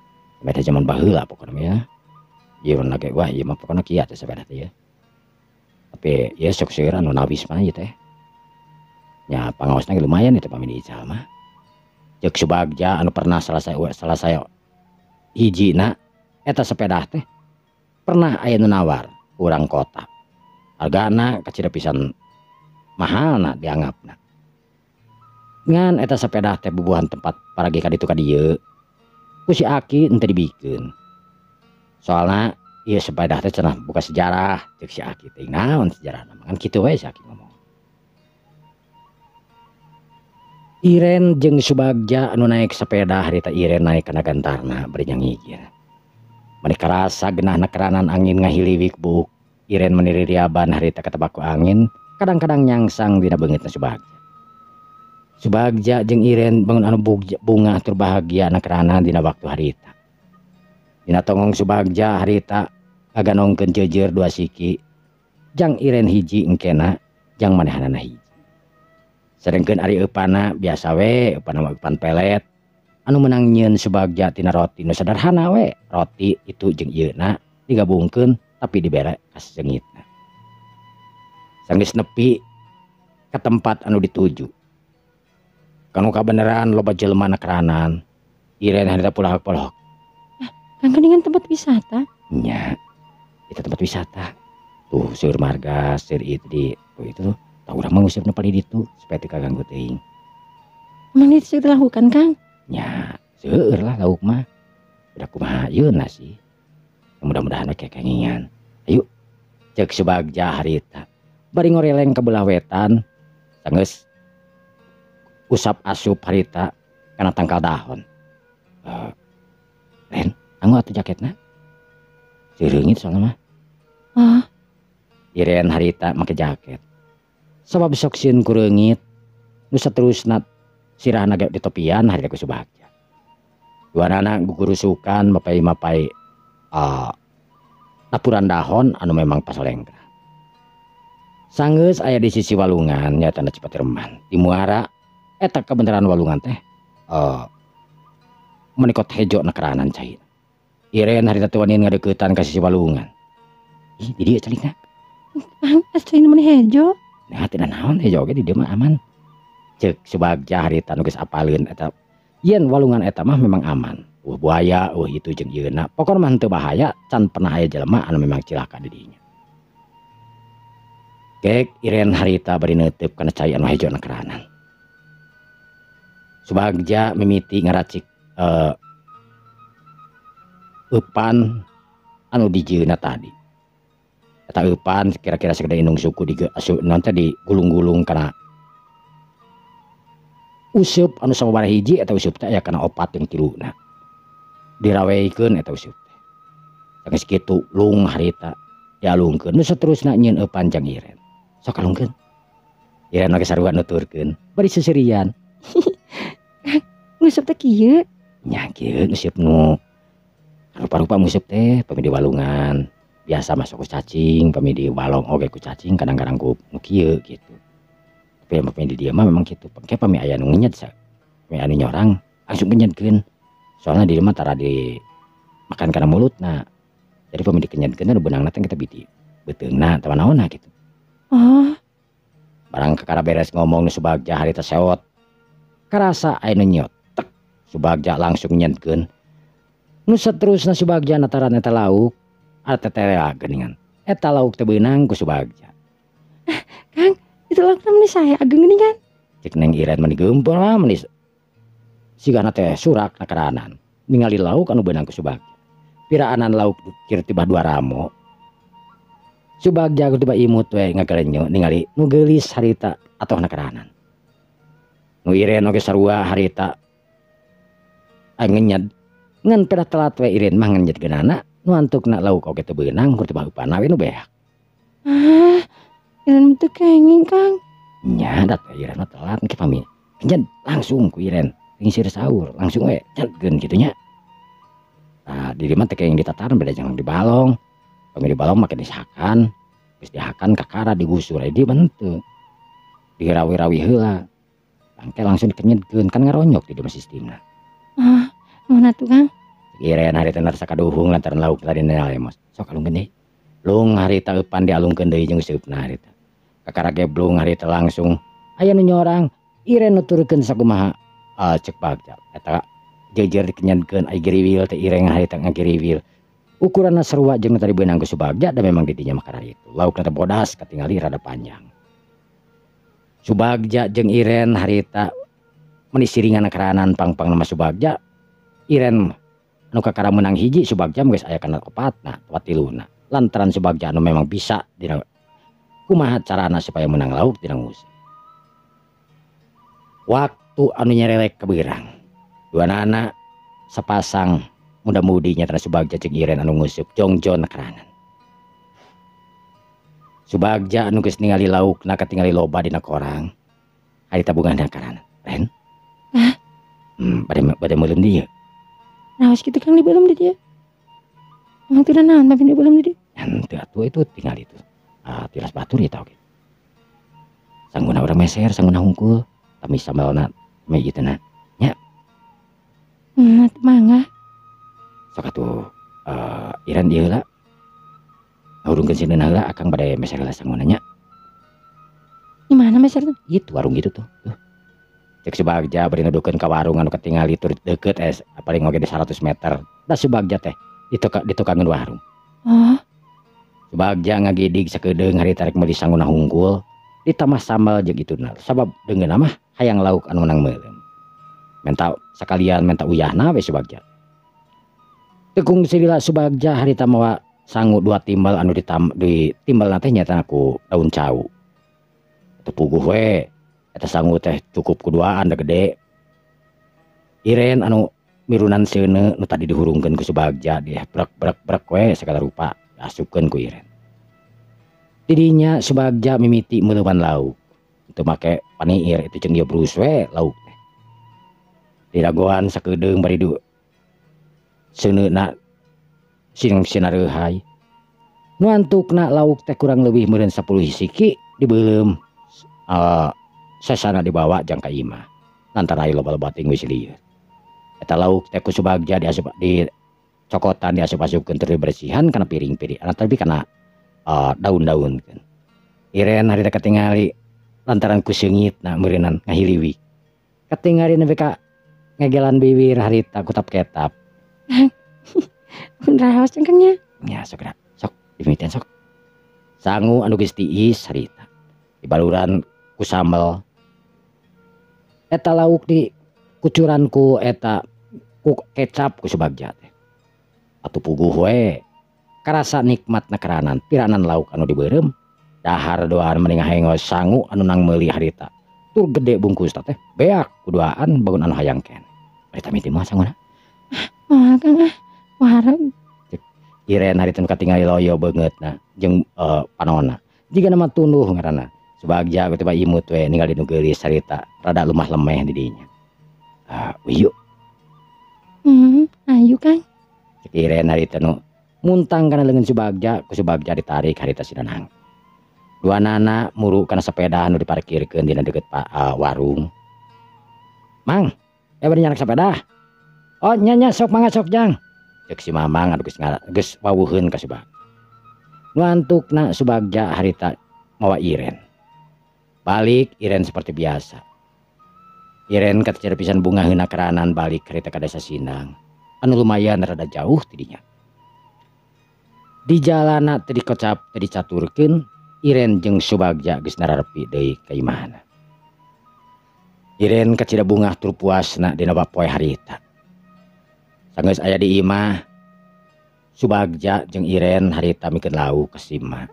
Sepeda zaman baheula pokona mah ya. Ieu mah ge wah ieu mah pokona kieu teh sepeda teh ya. Tapi ya sok seueur anu nawis mah ieu teh. Nya pangaosna ge lumayan itu pami diical mah. Ceuk Subagja anu pernah selesai hijina eta sepeda teh pernah aya nu nawar urang kota. Hargana kacida pisan mahalna dianggapna. Ngan eta sepeda teh bubuhan tempat paragi ka ditu ka dieu. Ku si Aki henteu dibikeun. Soalna ieu sepeda teh cenah buka sejarah ceuk si Aki teh. Naon sejarahna mah kan kitu we si Aki ngomong. Iren jeung Subagja anu naik sepeda harita Iren naik kana gantarna bari nyangigir. Mani karasa genahna keranan angin ngahiliwik buuk. Iren meni ririaban harita katebak ku angin, kadang-kadang nyangsang dina beungeutna Subagja. Subagja jeung Iren bangun anu bunga tur bahagia na kerana dina waktu harita. Dina tonggong Subagja harita ngaganongkeun jeujeur dua siki, jang Iren hiji engkena, jang manehanana hiji. Sedengkeun ari eupana biasa we, eupana mah eupan pelet. Anu meunang nyieun Subagja tina roti nu sederhana we, roti itu jeung ieuna digabungkeun tapi dibere kaseungitna. Sanggeus nepi ka tempat anu dituju. Kanu kabeneran loba jelema na keranan. Iren harita pulahak-polok. Ah, kan geuningan tempat wisata? Nya, itu tempat wisata. Tuh seueur marga, seueur itu di tuh itu tuh. Tah urang mah nguseup nu palih ditu supaya teu kaganggu teuing. Emang itu seueur dilakukan, Kang? Nya, seueur lah lauk mah. Udah kumaha yeuna sih. Mudah-mudahan we kekengingan. Ayo, ceuk Subagja harita. Bari ngoreleng ke belah wetan, sanggeus usap asup harita kana tangkal dahon. Ren, anggo atuh jaketna. Seureungit soalna mah. Ah. Iren harita make jaket. Sabab sok sieun ku reungit, nu saterusna sirahna ge ditopian harita ku Subagja. Duanana gugurusukan mapai-mapai tapuran dahon anu memang pasolengkrah. Sanggeus aya di sisi walungan nya tanda Cipati Reman. Di muara eta kebenaran walungan teh menikot hejo na keranan cai. Iren harita teu wani ngadeuketan ka sisi walungan. Ih, di dieu calikna. Kang, asa ini meni hejo? Nah, tidak naon hejo oge di dieu mah aman. Ceuk Subagja harita nu geus apaleun eta yen walungan eta mah memang aman. Eueuh buaya, eueuh itu jeung ieuna. Pokona mah henteu bahaya, can pernah aya jelema anu memang cilaka di dinya. Gek Iren harita bari neuteup kana cai anu hejo na keranan. Subagja mimiti ngaracik eupan anu dijieunna tadi. Eta eupan kira-kira sagede indung suku di asu naon teh digulung-gulung kana useup anu sababaraha hiji eta useup teh aya kana opat jeung tiluna. Diraweikeun eta useup teh. Sanggeus kitu lung harita dialungkeun nu saterusna nyieun eupan jang Iren. Sok alungkeun. Iren oge sarua nuturkeun bari seserian. Nguseup teh kieu? Nya kieu nguseup nu rupa-rupa nguseup teh pami di walungan. Biasa masuk ku cacing, pami di balong oge ku cacing, kadang-kadang ku nu kieu gitu. Tapi pami di dieu mah memang kitu. Engke pami aya nu ngenyet sa. Pami anu nyorang langsung kenyetkeun. Soalna di dieu mah tara di makan kana mulutna. Jadi pami dikenyetkeun nu beunangna teh kita biti beuteungna atawa naonna gitu. Oh. Barang kakara beres ngomong nu Subagja harita sewot. Karasa aya nu nyiot. Tek. Subagja langsung nyetkeun. Nu saterusna Subagja nataran eta lauk. Ada teterea geuningan. Eta lauk teh beunang ku Subagja. Ah, Kang, itu lauk meni saya ageng geuningan. Cek Neng Iren meni geumpeur lah meni sigana teh surak na keranan. Ningali lauk anu beunang ku Subagja. Piraanan lauk kira tibah dua ramo. Subagja tiba imut we ngagalenyo ningali nu geulis harita atoh na keranan. Nu Iren oge sarua harita ngenyed. Ngan pedah telat we Iren mah ngenyed geunana. Nu antukna lauk oge teu beunang kur tibah eupana we nu beak. Ah, Iren teu kenging, Kang. Nya da teh Iren mah telat engke pami. Ngenyed langsung ku Iren. Ngisir sahur langsung we nyedkeun kitu nya. Nah, di dieu mah teu kenging ditataran beda jeung di balong. Pami di balong make disakan, geus dihakan kakara digusur we di mah henteu. Dirawi-rawi heula. Engke langsung dikenyedkeun kan ngaronyok di dieu mah sistemna. Ah, mana tuh, Kang? Iren harita narasa kaduhung lantaran lauk tadi lemos. Sok alungkeun deui. Lung harita eupan dialungkeun deui jeung seupna harita. Kakara geblung harita langsung aya nu nyorang Iren nuturkeun sakumaha cek Bagja. Eta jejer dikenyankeun ai giriwil teh Iren harita ngagiriwil. Ukuranna sarua jeung tadi beunang ku Subagja da memang didinya mah kararitu. Laukna teh bodas katingali rada panjang. Subagja jeung Iren harita meuni siringan karanan pang-pang nama Subagja. Iren anu kakara menang hiji Subagja geus aya kana opatna atawa tiluna. Lantaran Subagja anu memang bisa dina kumaha carana supaya menang lauk dina nguseup. Waktu anu nyerelek keberang. Duanana sepasang muda-mudi nyatana Subagja jeung Iren anu nguseup jongjon karanan. Subagja anu geus ningali laukna katingali loba dina korang. Harita bungahna karanan. Ren? Hah? Bade meuleum dieu. Naos kitu Kang dibeuleum di dieu? Emang teu naon tapi dibeuleum di dieu? Henteu atuh itu tinggal itu. Tilas batur ieu tah oge. Sangguna urang meser, sangguna hungkul, tami sambalna, tami ieu teh na. Nya. Mangga. Sok atuh Iren ieu heula. Ngahurungkeun sieun heula akang bade meser heula sangguna nya. Di mana meserna? Itu warung gitu tuh. Tuh. Cek Subagja bari nuduhkeun ka warung anu katingali tur deukeut paling oge di 100 meter. Da Subagja teh ditukangeun warung. Oh. Subagja ngagidig sakedeung harita rek meuli sangguna hungkul ditambah sambal jeung ituna. Sabab deungeunna mah hayang lauk anu menang meuleum. Menta sakalian menta uyahna we Subagja. Tekung silila Subagja harita mawa sangu 2 timbal anu ditimbalna teh nyatana ku daun cau. Teu puguh we. Eta sangu teh cukup kuduaan da gede. Iren anu mirunan seuneu nu tadi dihurungkeun ku Subagja dia brek brek brek we sagala rupa diasupkeun ku Iren. Tidinya Subagja mimiti meuleuman lauk. Teu make paniir itu jeung ieu brus we lauk teh. Diragoan sakedeung bari du seuneuna sing sinareuhay. Nu antukna lauk teh kurang leuwih meureun 10 siki dibeuleum. Sesana dibawa jang ka imah. Lantaran aya loba-loba teuing geus lieur. Eta lauk teh ku Subagja diasup di cokotan diasup-asupkeun tur dibersihan kana piring-piring, tapi kana daun-daun kan. Iren harita katingali lantaran ku seungitna meureunan ngahiliwik. Katingali nepi ka ngegelan bibir harita kutap-ketap. Raos Kang nya. Nya sok da, sok dimimitian sok. Sangu anu geus tiis harita. Dibaluran ku sambel. Eta lauk di kucuran ku eta ku kecap ku Subagja teh. Atuh puguh we. Karasa nikmatna keranan piranan lauk anu dibeureum. Dahar doaan mending ngahengos sangu anu nang meuli harita. Tur gede bungkusna teh beak kuduaan bangun anu hayang keneh. Harita mimiti mah sanguna. Moal Kang ah, wareg. Cek Iren harita nu katingali loyo beungeutna jeung panonna. Jigana mah tunduh ngaranna. Subagja we teh imut we ningali nu geulis harita rada lumah lemeh di dinya. Uyuk. Ayu Kang. Cek Iren harita nu muntang kana leungeun Subagja, ku Subagja ditarik harita sinanang. Duanana muru kana sepeda anu diparkirkeun dina deukeut warung. Mang, bade nyanak sepeda. Oh nya nya sok mangga sok jang. Cek si Mamang anu geus wawuheun ka Subagja. Nu antukna Subagja harita mawa Iren. Balik Iren seperti biasa. Iren kacara pisan bunga heuna keranan balik harita ka desa Sindang. Anu lumayan rada jauh tidinya. Di jalana teu dikocap teu dicaturkeun Iren jeung Subagja geus nararepi deui ka imahna. Iren kacida bungah tur puasna dina poe harita. Sanggeus aya di imah Subagja jeung Iren harita mikeun lauk ka si emak.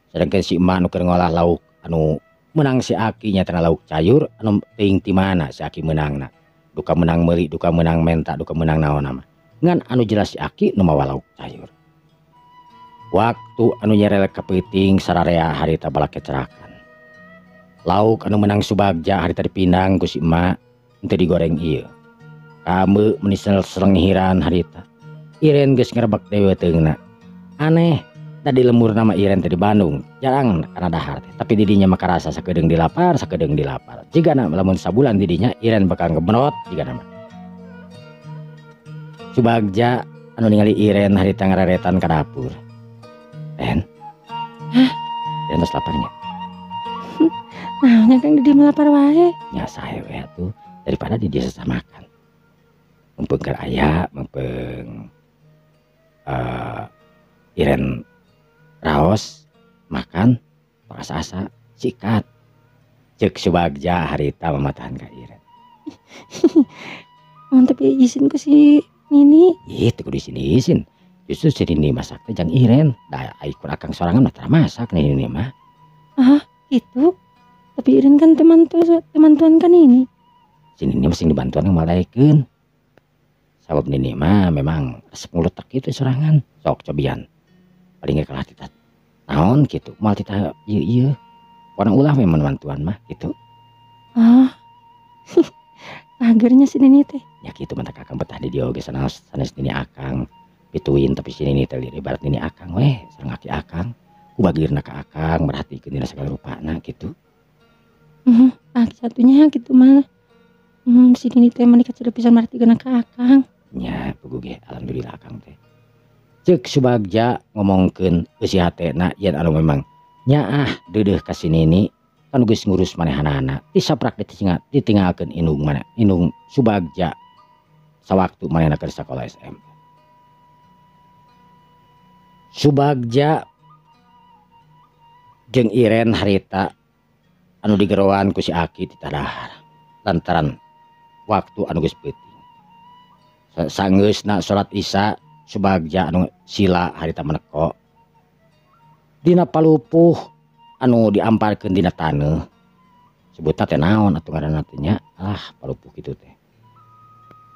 Sadangkeun si emak nu keur ngolah lauk anu menang si Aki nyatana lauk cayur anu teuing ti mana si Aki meunangna. Duka menang meuli, duka menang menta, duka menang naonna mah. Ngan anu jelas si Aki nu mawa lauk cayur. Waktu anu nyerelek ka peuting sararea harita balak kecerakan. Lauk anu menang Subagja harita dipindang ku si emak henteu digoreng ieu. Kameu meuni selenghiran harita. Iren geus ngerebek deui weuteungna. Aneh, tadi lemur nama Iren teh di Bandung, jarang kana dahar teh. Tapi didinya mah karasa sakedeung dilapar, sakedeung dilapar. Jigana lamun sabulan didinya Iren bakal ngebenot jigana mah. Subagja anu ningali Iren harita ngareretan ka dapur. Ren? Hah? Iren tos laparnya? Nah, nya Kang di dieu mah lapar wae. Nya sae we atuh daripada di dieu sesah makan. Mumpung keur aya, mumpung Iren raos makan asa-asa sikat. Ceuk Subagja harita mamatahan ka Iren. Mun tapi izin ku si Nini. Ih, teu kudu izin-izin. Justru si Nini masak teh jang Iren. Da ai kur akang sorangan mah tara masak Nini mah. Ah, gitu. Tapi Iren kan teman tuan kan ini. Si Nini mah sing dibantuan ngomalaikeun. Sabab Nini mah memang resep nguletek kitu sorangan. Sok cobian. Paling ge kalah tita naon kitu, moal tita ieu-ieu. Pokona ulah we mun bantuan mah kitu. Ah. Akhirnya si Nini teh. Ya kitu mah akang betah di dieu oge sanes sanes Nini akang pituin tapi si Nini teh ibarat Nini akang weh sareng aki akang. Ku bagirna ka akang merhatikeun dina sagala rupana kitu. Heeh, ah satunya kitu mah. Si Nini teh mani kacida pisan merhatikeun ka akang. Nya puguh ge alhamdulillah akang teh. Ceuk Subagja ngomongkeun eusi hatena yen anu memang nyaah deudeuh ka si Nini kan geus ngurus manehanana ti saprak ditinggalkeun indung mana indung Subagja sawaktu manehna keur sakola SMP. Subagja jeung Iren harita anu digeroan ku si Aki ti tadahar lantaran waktu anu geus peuting. Sanggeusna salat Isya Subagja anu sila harita meneko dina palupuh anu diamparkeun dina taneuh sebutna teh naon atuh ngaranna teh nya ah palupuh kitu teh.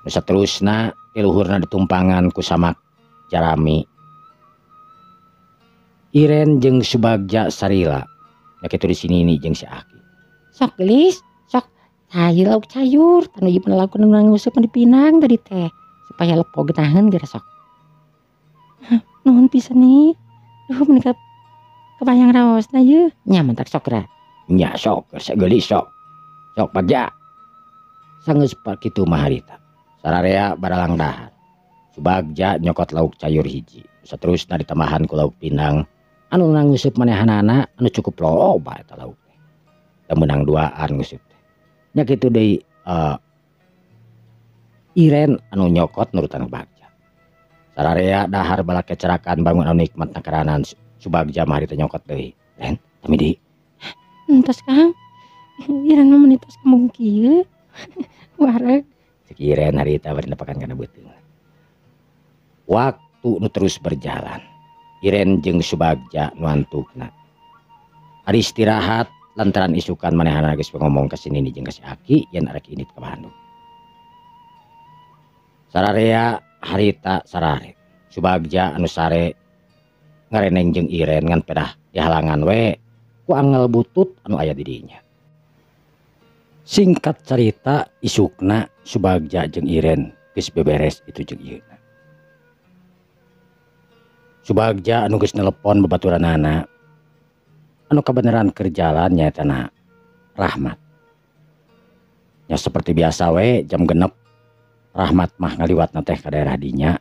Nu saterusna ti luhurna ditumpangan ku samak jarami. Iren jeung Subagja sarila nya kitu di sini ni jeung si Aki. Sok gelis, sok sayur lauk sayur tanu ieu mah lauk nu nguseup di pinang tadi teh supaya lepo geunaheun geura sok. Nuhun pisan nih. Duh menika kebayang raosna yeuh. Nya mantak sok geura. Nya sok gelis sok. Sok Bagja. Sanggeus kitu mah harita. Sararea baralang dahar. Subagja nyokot lauk sayur hiji. Saterusna ditambahan ku lauk pinang anu nguseup manehanana anu cukup loba eta lauk teh. Da meunang duaan nguseup teh. Nya kitu deui Iren anu nyokot nurutan Bagja. Sararea dahar balak kecerakan bangun anu nikmat nakaranan Subagja mah harita nyokot deui. Ren, tami deui. Entos Kang. Iren mah meuni tos kembung kieu. Wareg. Cek Iren harita bari nepakan kana beuteung. Waktu nu terus berjalan. Iren jeung Subagja nu antukna. Ari istirahat lantaran isukan manehana geus ngomong ka si Nini jeung ka si Aki yen arek indit ka Bandung. Sararea harita sarare. Subagja anu sare ngareneng jeung Iren ngan pedah dihalangan we ku angel butut anu aya di dinya. Singkat carita isukna Subagja jeung Iren geus beberes itu jeung ieuna. Subagja anu geus nelepon babaturanana anu kabeneran keur jalan nyaeta na Rahmat. Nya seperti biasa we jam 6 Rahmat mah ngaliwatna teh ka daerah dinya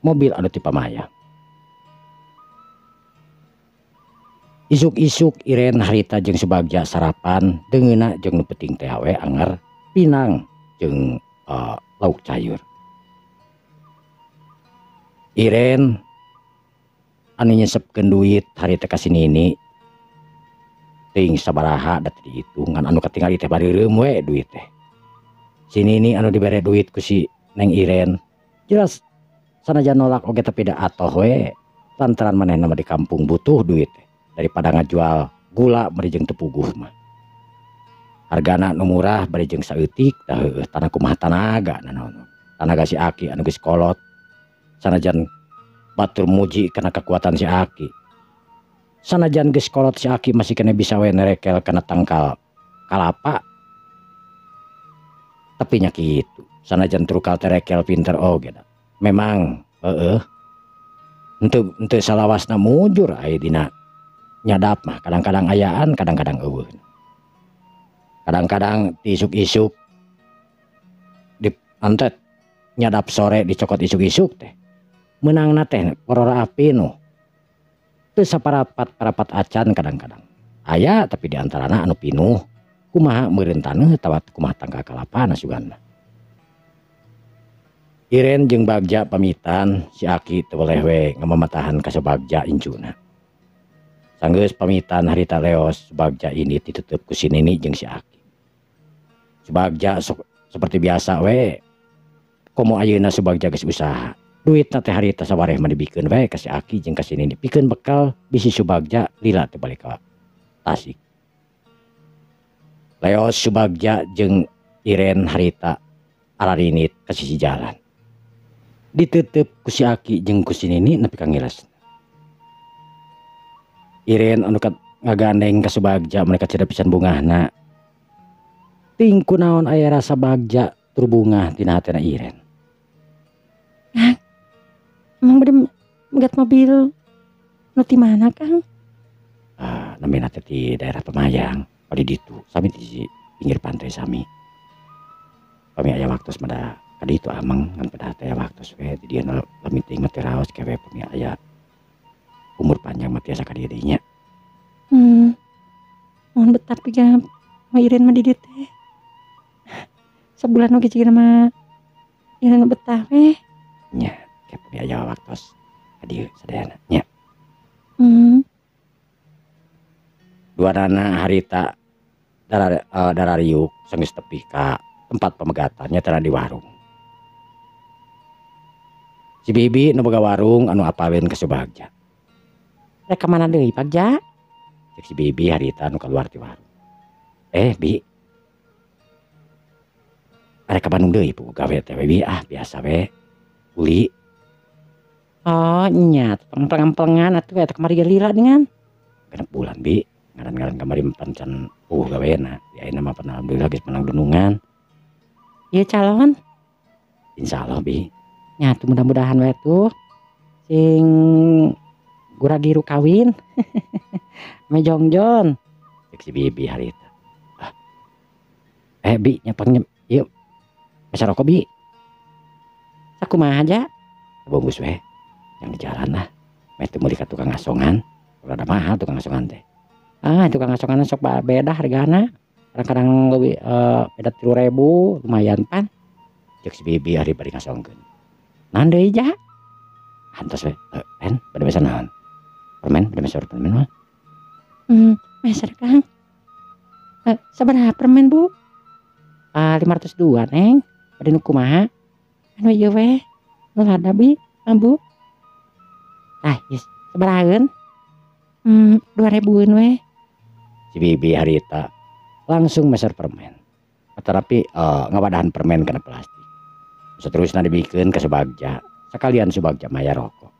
mobil anu ti Pamaya. Isuk-isuk Iren harita jeung Subagja sarapan deungeuna jeung nu penting teh we anger pinang jeung lauk sayur. Iren anu nyesepkeun duit harita ka si Nini teuing sabaraha da teu dihitung ngan anu katingali teh bareureum we duit teh. Si Nini anu dibere duit ku si Neng Iren jelas sanajan nolak oge tapi da atoh we lantaran manehna mah di kampung butuh duit teh daripada ngajual gula bari jeung teu puguh mah. Hargana nu murah bari jeung saeutik tah heueuh tanah kumaha tanaga nanaon. Tanaga si Aki anu geus kolot sanajan batur muji kana kekuatan si Aki. Sanajan geus kolot si Aki masih kena bisa we nerekel kana tangkal kalapa. Tapi nya kitu sanajan trukal terekel pinter oge da. Memang heueuh henteu salawasna mujur aya dina nyadap mah kadang-kadang ayaan kadang-kadang eueuh. Kadang-kadang isuk-isuk di antet nyadap sore dicokot isuk-isuk teh. Meunangna teh porora pinuh. Teu saparapat-parapat acan kadang-kadang. Aya tapi di antarana anu pinuh kumaha meureun taneuh atawa kumaha tangkal kalapana sugan mah. Iren jeung Bagja pamitan, si Aki teu boleh we ngamamatahan ka Subagja incuna. Sanggeus pamitan harita leos, Subagja ini ditutup ku si Nini jeung si Aki. Subagja sok seperti biasa we. Komo ayeuna Subagja geus usaha. Duitna teh harita sawareh mah dibikeun we ka si Aki jeung ka si Nini. Pikeun bekal bisi Subagja lila teh balik ka Tasik. Leos Subagja jeung Iren harita ararinit ka sisi jalan. Ditutup ku si Aki jeung ku si Nini nepi ka ngiles. Iren anu ngagandeng ka Subagja mereka ceda pisan bungahna. Ting kunaon aya rasa bagja tur bungah tina hatena Iren. Kang, emang bade megat mobil nu ti mana, Kang? Ah, namina teh di daerah Pemayang, di ditu, sami di pinggir pantai sami. Pami aya waktu mah da ka ditu ameng ngan pada teh waktu we di dieu lami teuing mah teh raos kewe pami aya umur panjang mah tiasa ka dieu deui nya. Mohon betah piga mah Iren mah di dieu teh. Sabulan oge cigana mah Iren mah betah we. Nya, ke pami aya waktos ka dieu sadayana nya. Duanana harita darariuk sanggeus tepi ka tempat pemegatannya teh di warung. Si Bibi nu boga warung anu apalin ka Subagja. Rek ka mana deui, Bagja? Cek si Bibi harita anu kaluar ti warung. Bi. Arek ka Bandung deui puguh gawe teh Bibi, ah biasa we. Uli. Oh nya, pengemplengan atuh eta kamari ge lila dengan. 6 bulan Bi, ngaran-ngaran kamari pan can puguh gawena. Di ayeuna mah pan alhamdulillah geus menang dunungan. Ieu calon? Insyaallah Bi. Nya tuh mudah-mudahan we tuh sing gura-giru kawin. Me jongjon. Cek si Bibi harita. Ah. Bi nya pangnya ieu. Masa rokok Bi? Sakumaha aja? Bungkus we. Yang di jalan lah. Meh teu meuli ka tukang asongan. Rada mahal tukang asongan teh. Ah, tukang asongan sok beda hargana. Kadang-kadang lebih beda 3.000, lumayan pan. Cek si Bibi hari bari ngasongkeun. Naon deui ja? Antos we. Ren, bade meser naon? Permen, bade meser permen mah. Meser Kang. Sabaraha permen, Bu? 502, Neng. Bade nu kumaha? Anu ieu we. Nu lada Bi, Bu. Ah, yes. Sabarahaeun? 2.000-eun we. Si Bibi harita langsung meser permen. Tetapi ngawadahan permen kana plastik. Seterusna dibikeun ka Subagja. Sekalian Subagja maya rokok.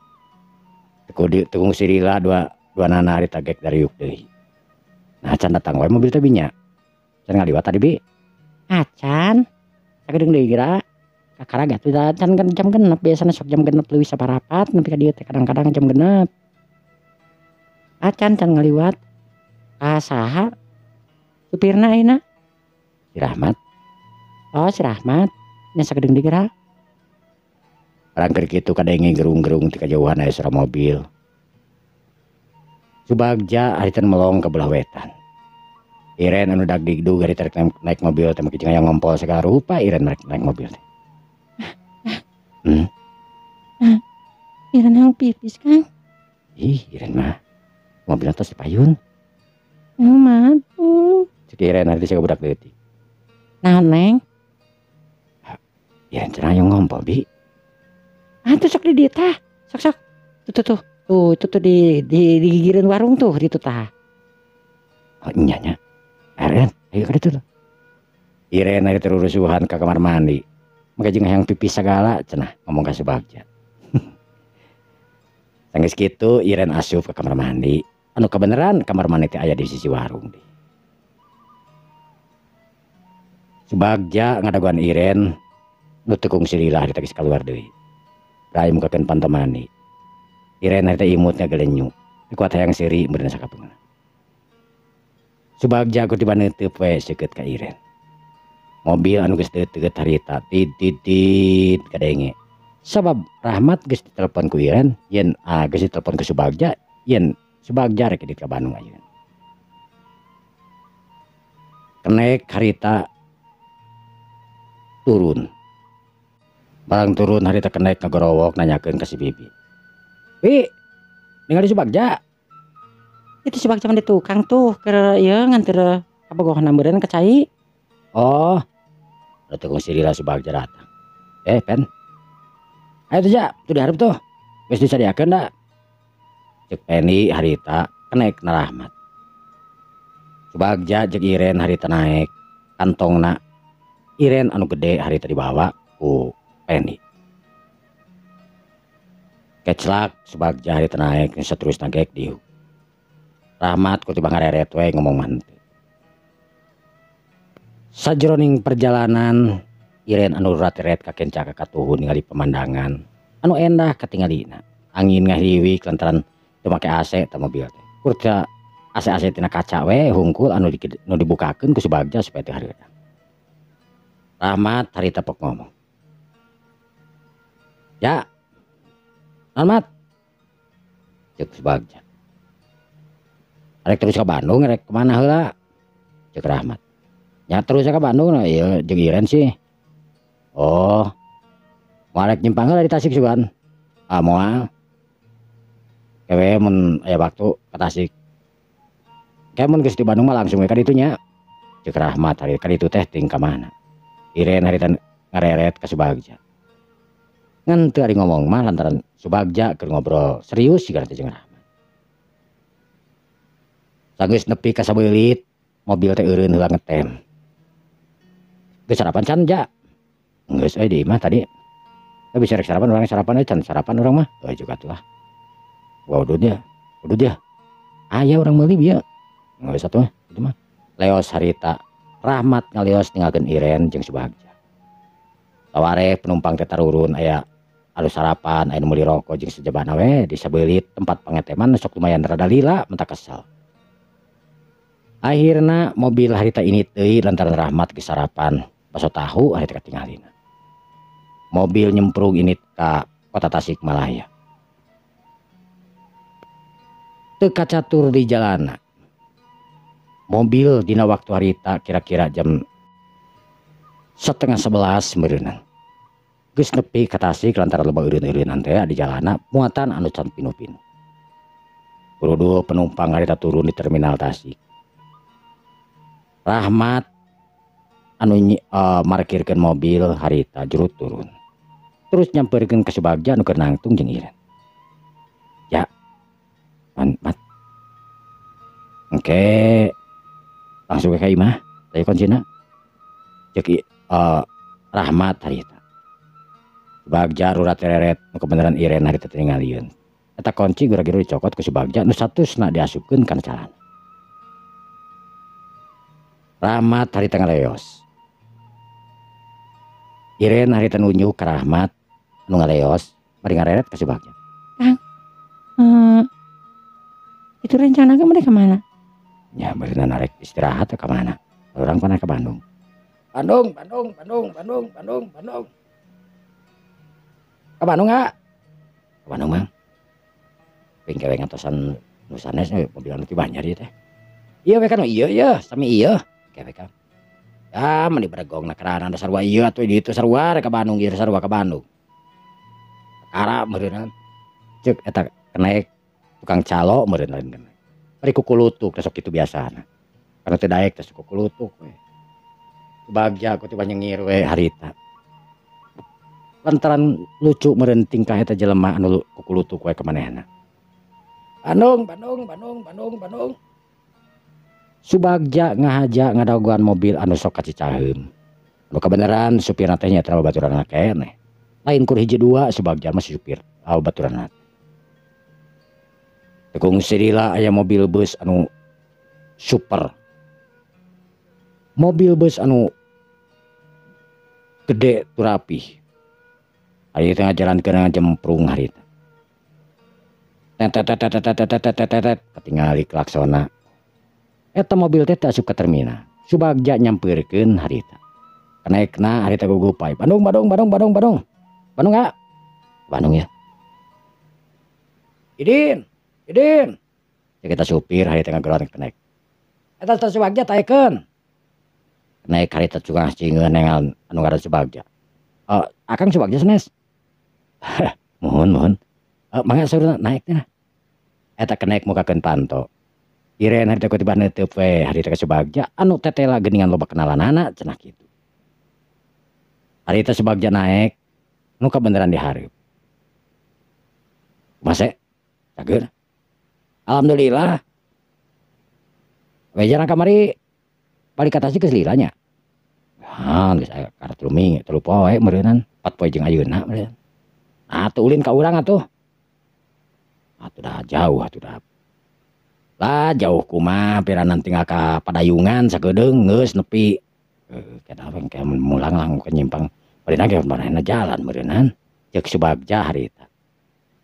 Tekung sirila dua nana harita gek dariuk deui. Nah, can datang wae mobil teh binya. Can ngaliwat tadi Bi. Acan. Sakedeung deui geura. Kakara atuh da can kan jam 6 biasana sok jam 6 leuwih saparapat nepi ka dieu teh kadang-kadang jam 6. Acan can ngaliwat. Ah saha? Supirna ayeuna? Si Rahmat. Oh, si Rahmat. Nya sakedeung deui geura. Barang keur kitu kadenge gerung-gerung ti kajauhan aya suara mobil. Subagja harita melong ka belah wetan. Iren anu dagdigdug harita rek naik mobil teh make jeung aya ngompol sagala rupa Iren rek naik mobil teh. Iren hayang pipis, Kang. Ih, Iren mah mobilna tos dipayun. Mah tuh. Cek Iren harita siga budak leutik. Naon, Neng? Iren cenah hayang ngompol, Bi. Ah, tuh sok di dieu tah. Sok sok. Tuh tuh tuh. Tuh, itu tuh di gigireun warung tuh ditu tah. Oh nya nya. Iren, ayo ka ditu tuh. Iren ari terurusuhan ka kamar mandi. Make jeung hayang pipis sagala cenah ngomong ka Subagja. Sanggeus kitu Iren asup ka kamar mandi. Anu kabeneran kamar mandi teh aya di sisi warung deui. Subagja ngadaguan Iren nu teu kungsi lila harita geus kaluar deui. Rai mukakeun panto mandi. Iren harita imutna gelenyu. Teu kuat hayang seuri meureun sakapeungna. Subagja ku tiba neunteup we seukeut ka Iren. Mobil anu geus teuteut harita tit tit tit kadenge. Sabab Rahmat geus ditelepon ku Iren yen geus ditelepon ku Subagja yen Subagja rek di ka Bandung ayeuna. Kenek harita turun. Barang turun harita kenek ngagorowok nanyakeun ka si Bibi. Bi, ningali Subagja. Itu Subagja mah di tukang tuh keur ieu nganter kabogohna meureun ka cai. Oh. Atuh kungsi lila Subagja datang. Pen. Ayo tuh ja, tuh diharap tuh. Geus disadiakeun da. Cek Peni harita kenek na Rahmat. Subagja jeung Iren harita naek kantongna. Iren anu gede harita dibawa ku Peni. Keclak Subagja harita naek saterusna gek diuk. Rahmat ku tiba ngareret we ngomong mah henteu. Sajroning perjalanan Iren anu rateret kakenca ka katuhu ningali pemandangan anu endah katingalina. Angin ngahriwik lantaran teu make AC ta mobil teh. Kur teh AC-AC tina kaca we hungkul anu nu dibukakeun ku Subagja supaya teu hareudang. Rahmat harita pok ngomong. Ya. Rahmat. Cek Subagja. Rek terus ke Bandung rek kemana heula? Cek Rahmat. Ya terus ke Bandung nah ieu jeung Iren sih. Oh. Moal rek nyimpang heula di Tasik sugan. Ah moal. Kewe mun aya waktu ke Tasik. Kayak mun geus di Bandung mah langsung we ka ditu nya. Cek Rahmat hari ka ditu teh ting ka mana. Iren harita ngareret ka Subagja. Ngan teu ari ngomong mah lantaran Subagja keur ngobrol serius siga teh jeung Rahmat. Sageus nepi ka sabeulit, mobil teh eureun heula ngetem. Geus sarapan can ja? Geus euy di imah tadi. Teu bisa rek sarapan urang sarapan euy can sarapan urang mah. Euy juga atuh lah. Wah udud ya. Udud ya. Aya urang meuli bieu. Geus atuh mah, itu mah. Leos harita Rahmat ngalios ninggalkeun Iren jeung Subagja. Saware penumpang teh tarurun aya anu sarapan, aya nu meuli rokok jeung sejabana we di sabeulit tempat pangeteman sok lumayan rada lila mentak kesel. Akhirna mobil harita ini deui lantaran Rahmat geus sarapan baso tahu harita katingalina. Mobil nyemprung ini ka kota Tasikmalaya. Teu kacatur di jalana. Mobil dina waktu harita kira-kira jam 10:30 meureunnan. Geus nepi ka Tasik lantaran loba eureun-eureunan teh di jalana muatan anu can pinuh-pinuh. Kurudu penumpang harita turun di terminal Tasik. Rahmat anu markirkeun mobil harita jurut turun. Terus nyamperkeun ka Subagja anu keur nangtung jeung Iren. Ya. Mat. Engke langsung ke imah, teh kuncina. Cek Rahmat harita. Subagja rurat tereret nu kebenaran Iren harita tingalieun. Eta kunci gura-guru dicokot ku Subagja nu satusna diasupkeun kana calana. Rahmat harita ngaleos. Iren harita nunjuk ka Rahmat nu ngaleos bari ngareret ka Subagja. Kang, itu rencana kamu deh kemana? Ya berenang arek istirahat ke mana? Orang pernah ke Bandung. Bandung, Bandung, Bandung, Bandung, Bandung, Bandung. Ke Bandung nggak? Ke Bandung mang. Pingkewe ngatosan nu sanes mobil anu ti Banjar ieu teh. Iya we kan iya iya sami iya. Kewe kan. Ya meni beregong na kerana sarua ieu atuh di ditu sarua rek ka Bandung ieu sarua ka Bandung. Kakara meureunnan. Ceuk eta kenaek tukang calo meureun lain kenaek. Bari kukulutuk teh sok kitu biasana. Karena teu daek teh sok kukulutuk we. Bagja ku tiba nyengir we harita. Lantaran lucu meureun tingkah eta jelema anu kukulutuk we ka manehna. Bandung, Bandung, Bandung, Bandung, Bandung. Subagja ngahaja ngadagoan mobil anu sok ka Cicaheum. Anu kabeneran supirna teh nya eta babaturanna keneh. Lain kur hiji dua Subagja mah si supir babaturanna. Tekung sirila aya mobil bus anu super. Mobil bus anu gede tur rapih. Ari tengah jalan keur ngajemprung harita. Tet tet tet tet tet tet tet tet katingali klaksona. Eta mobil teh asup ka terminal. Subagja nyampeurkeun harita. Kenaekna harita gugupai. Bandung, Bandung, Bandung, Bandung, Bandung. Bandung enggak? Bandung ya. Idin, Idin. Ya kita supir hari tengah geroan kenek. Eta teh Subagja taekeun. Naik harita cugah cingeun nengal anu ngaran Subagja. Akang Subagja sanes. Mohon, mohon. Mangga saurna naik teh. Eta kenek mukakeun panto. Iren harita kutiban neuteub we harita ka Subagja anu tetela geuningan loba kenalanana cenah kitu. Harita Subagja naek nu kabeneran dihareup. Mase cager. Alhamdulillah. Wejan kamari balik ka Tasik geus lila nya. Ah, geus aya karep 3 minggu, 3 poe meureunnan, 4 poe jeung ayeuna meureun. Atuh ulin ka urang atuh. Atuh dah jauh atuh dah. Lah jauh kumaha piranan tinggal ka Padayungan sakedeung geus nepi. Kita we mulang lang ke nyimpang. Barina ge manehna jalan meureunnan. Ceuk Subagja harita.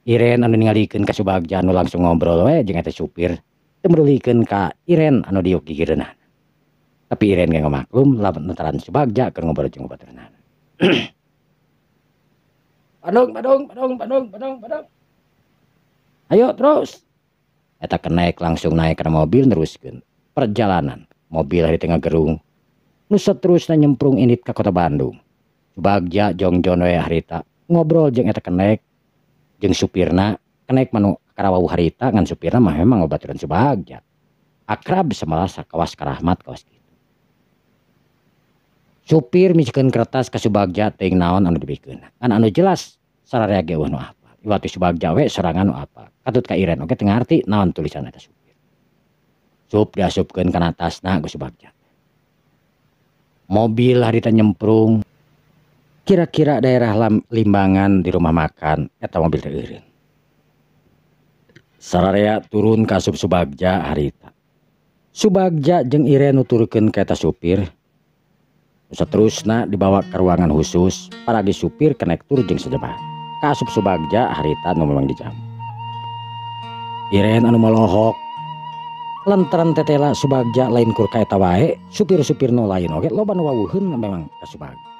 Iren anu ningalikeun ka Subagja anu langsung ngobrol we jeung eta supir. Teu merulikeun ka Iren anu diuk gigireunana. Tapi Iren ge ngamaklum lantaran Subagja keur ngobrol jeung babaturanna. Bandung, Bandung, Bandung, Bandung, Bandung, Bandung. Ayo terus. Eta kenaik langsung naik ke mobil neruskeun perjalanan. Mobil di tengah gerung. Nu saterusna nyemprung indit ka kota Bandung. Subagja jongjon we harita ngobrol jeung eta kenek jeung supirna. Kenek manu karawau harita ngan supirna mah memang babaturan Subagja. Akrab samalah sakawas karahmat kawas kitu. Supir misikeun kertas ka Subagja teuing naon anu dibikeun. Ngan anu jelas sararea ge eueuh nu apal. Iwati Subagja we sorangan nu apal. Katut ka Iren oge teu ngarti naon tulisan eta supir. Sup diasupkeun kana tasna ku Subagja. Mobil harita nyemprung kira-kira daerah Limbangan di rumah makan eta mobil teh eureun. Sararea turun ka asup Subagja harita. Subagja jeung Iren nuturkeun ka eta supir. Saterusna dibawa ke ruangan khusus paragi supir kenektur jeung sajabah. Ka asup Subagja harita nu memang dijam. Iren anu molohok lantaran tetela Subagja lain kur ka eta wae, supir-supir nu lain oge loba nu wawuheun memang ka Subagja.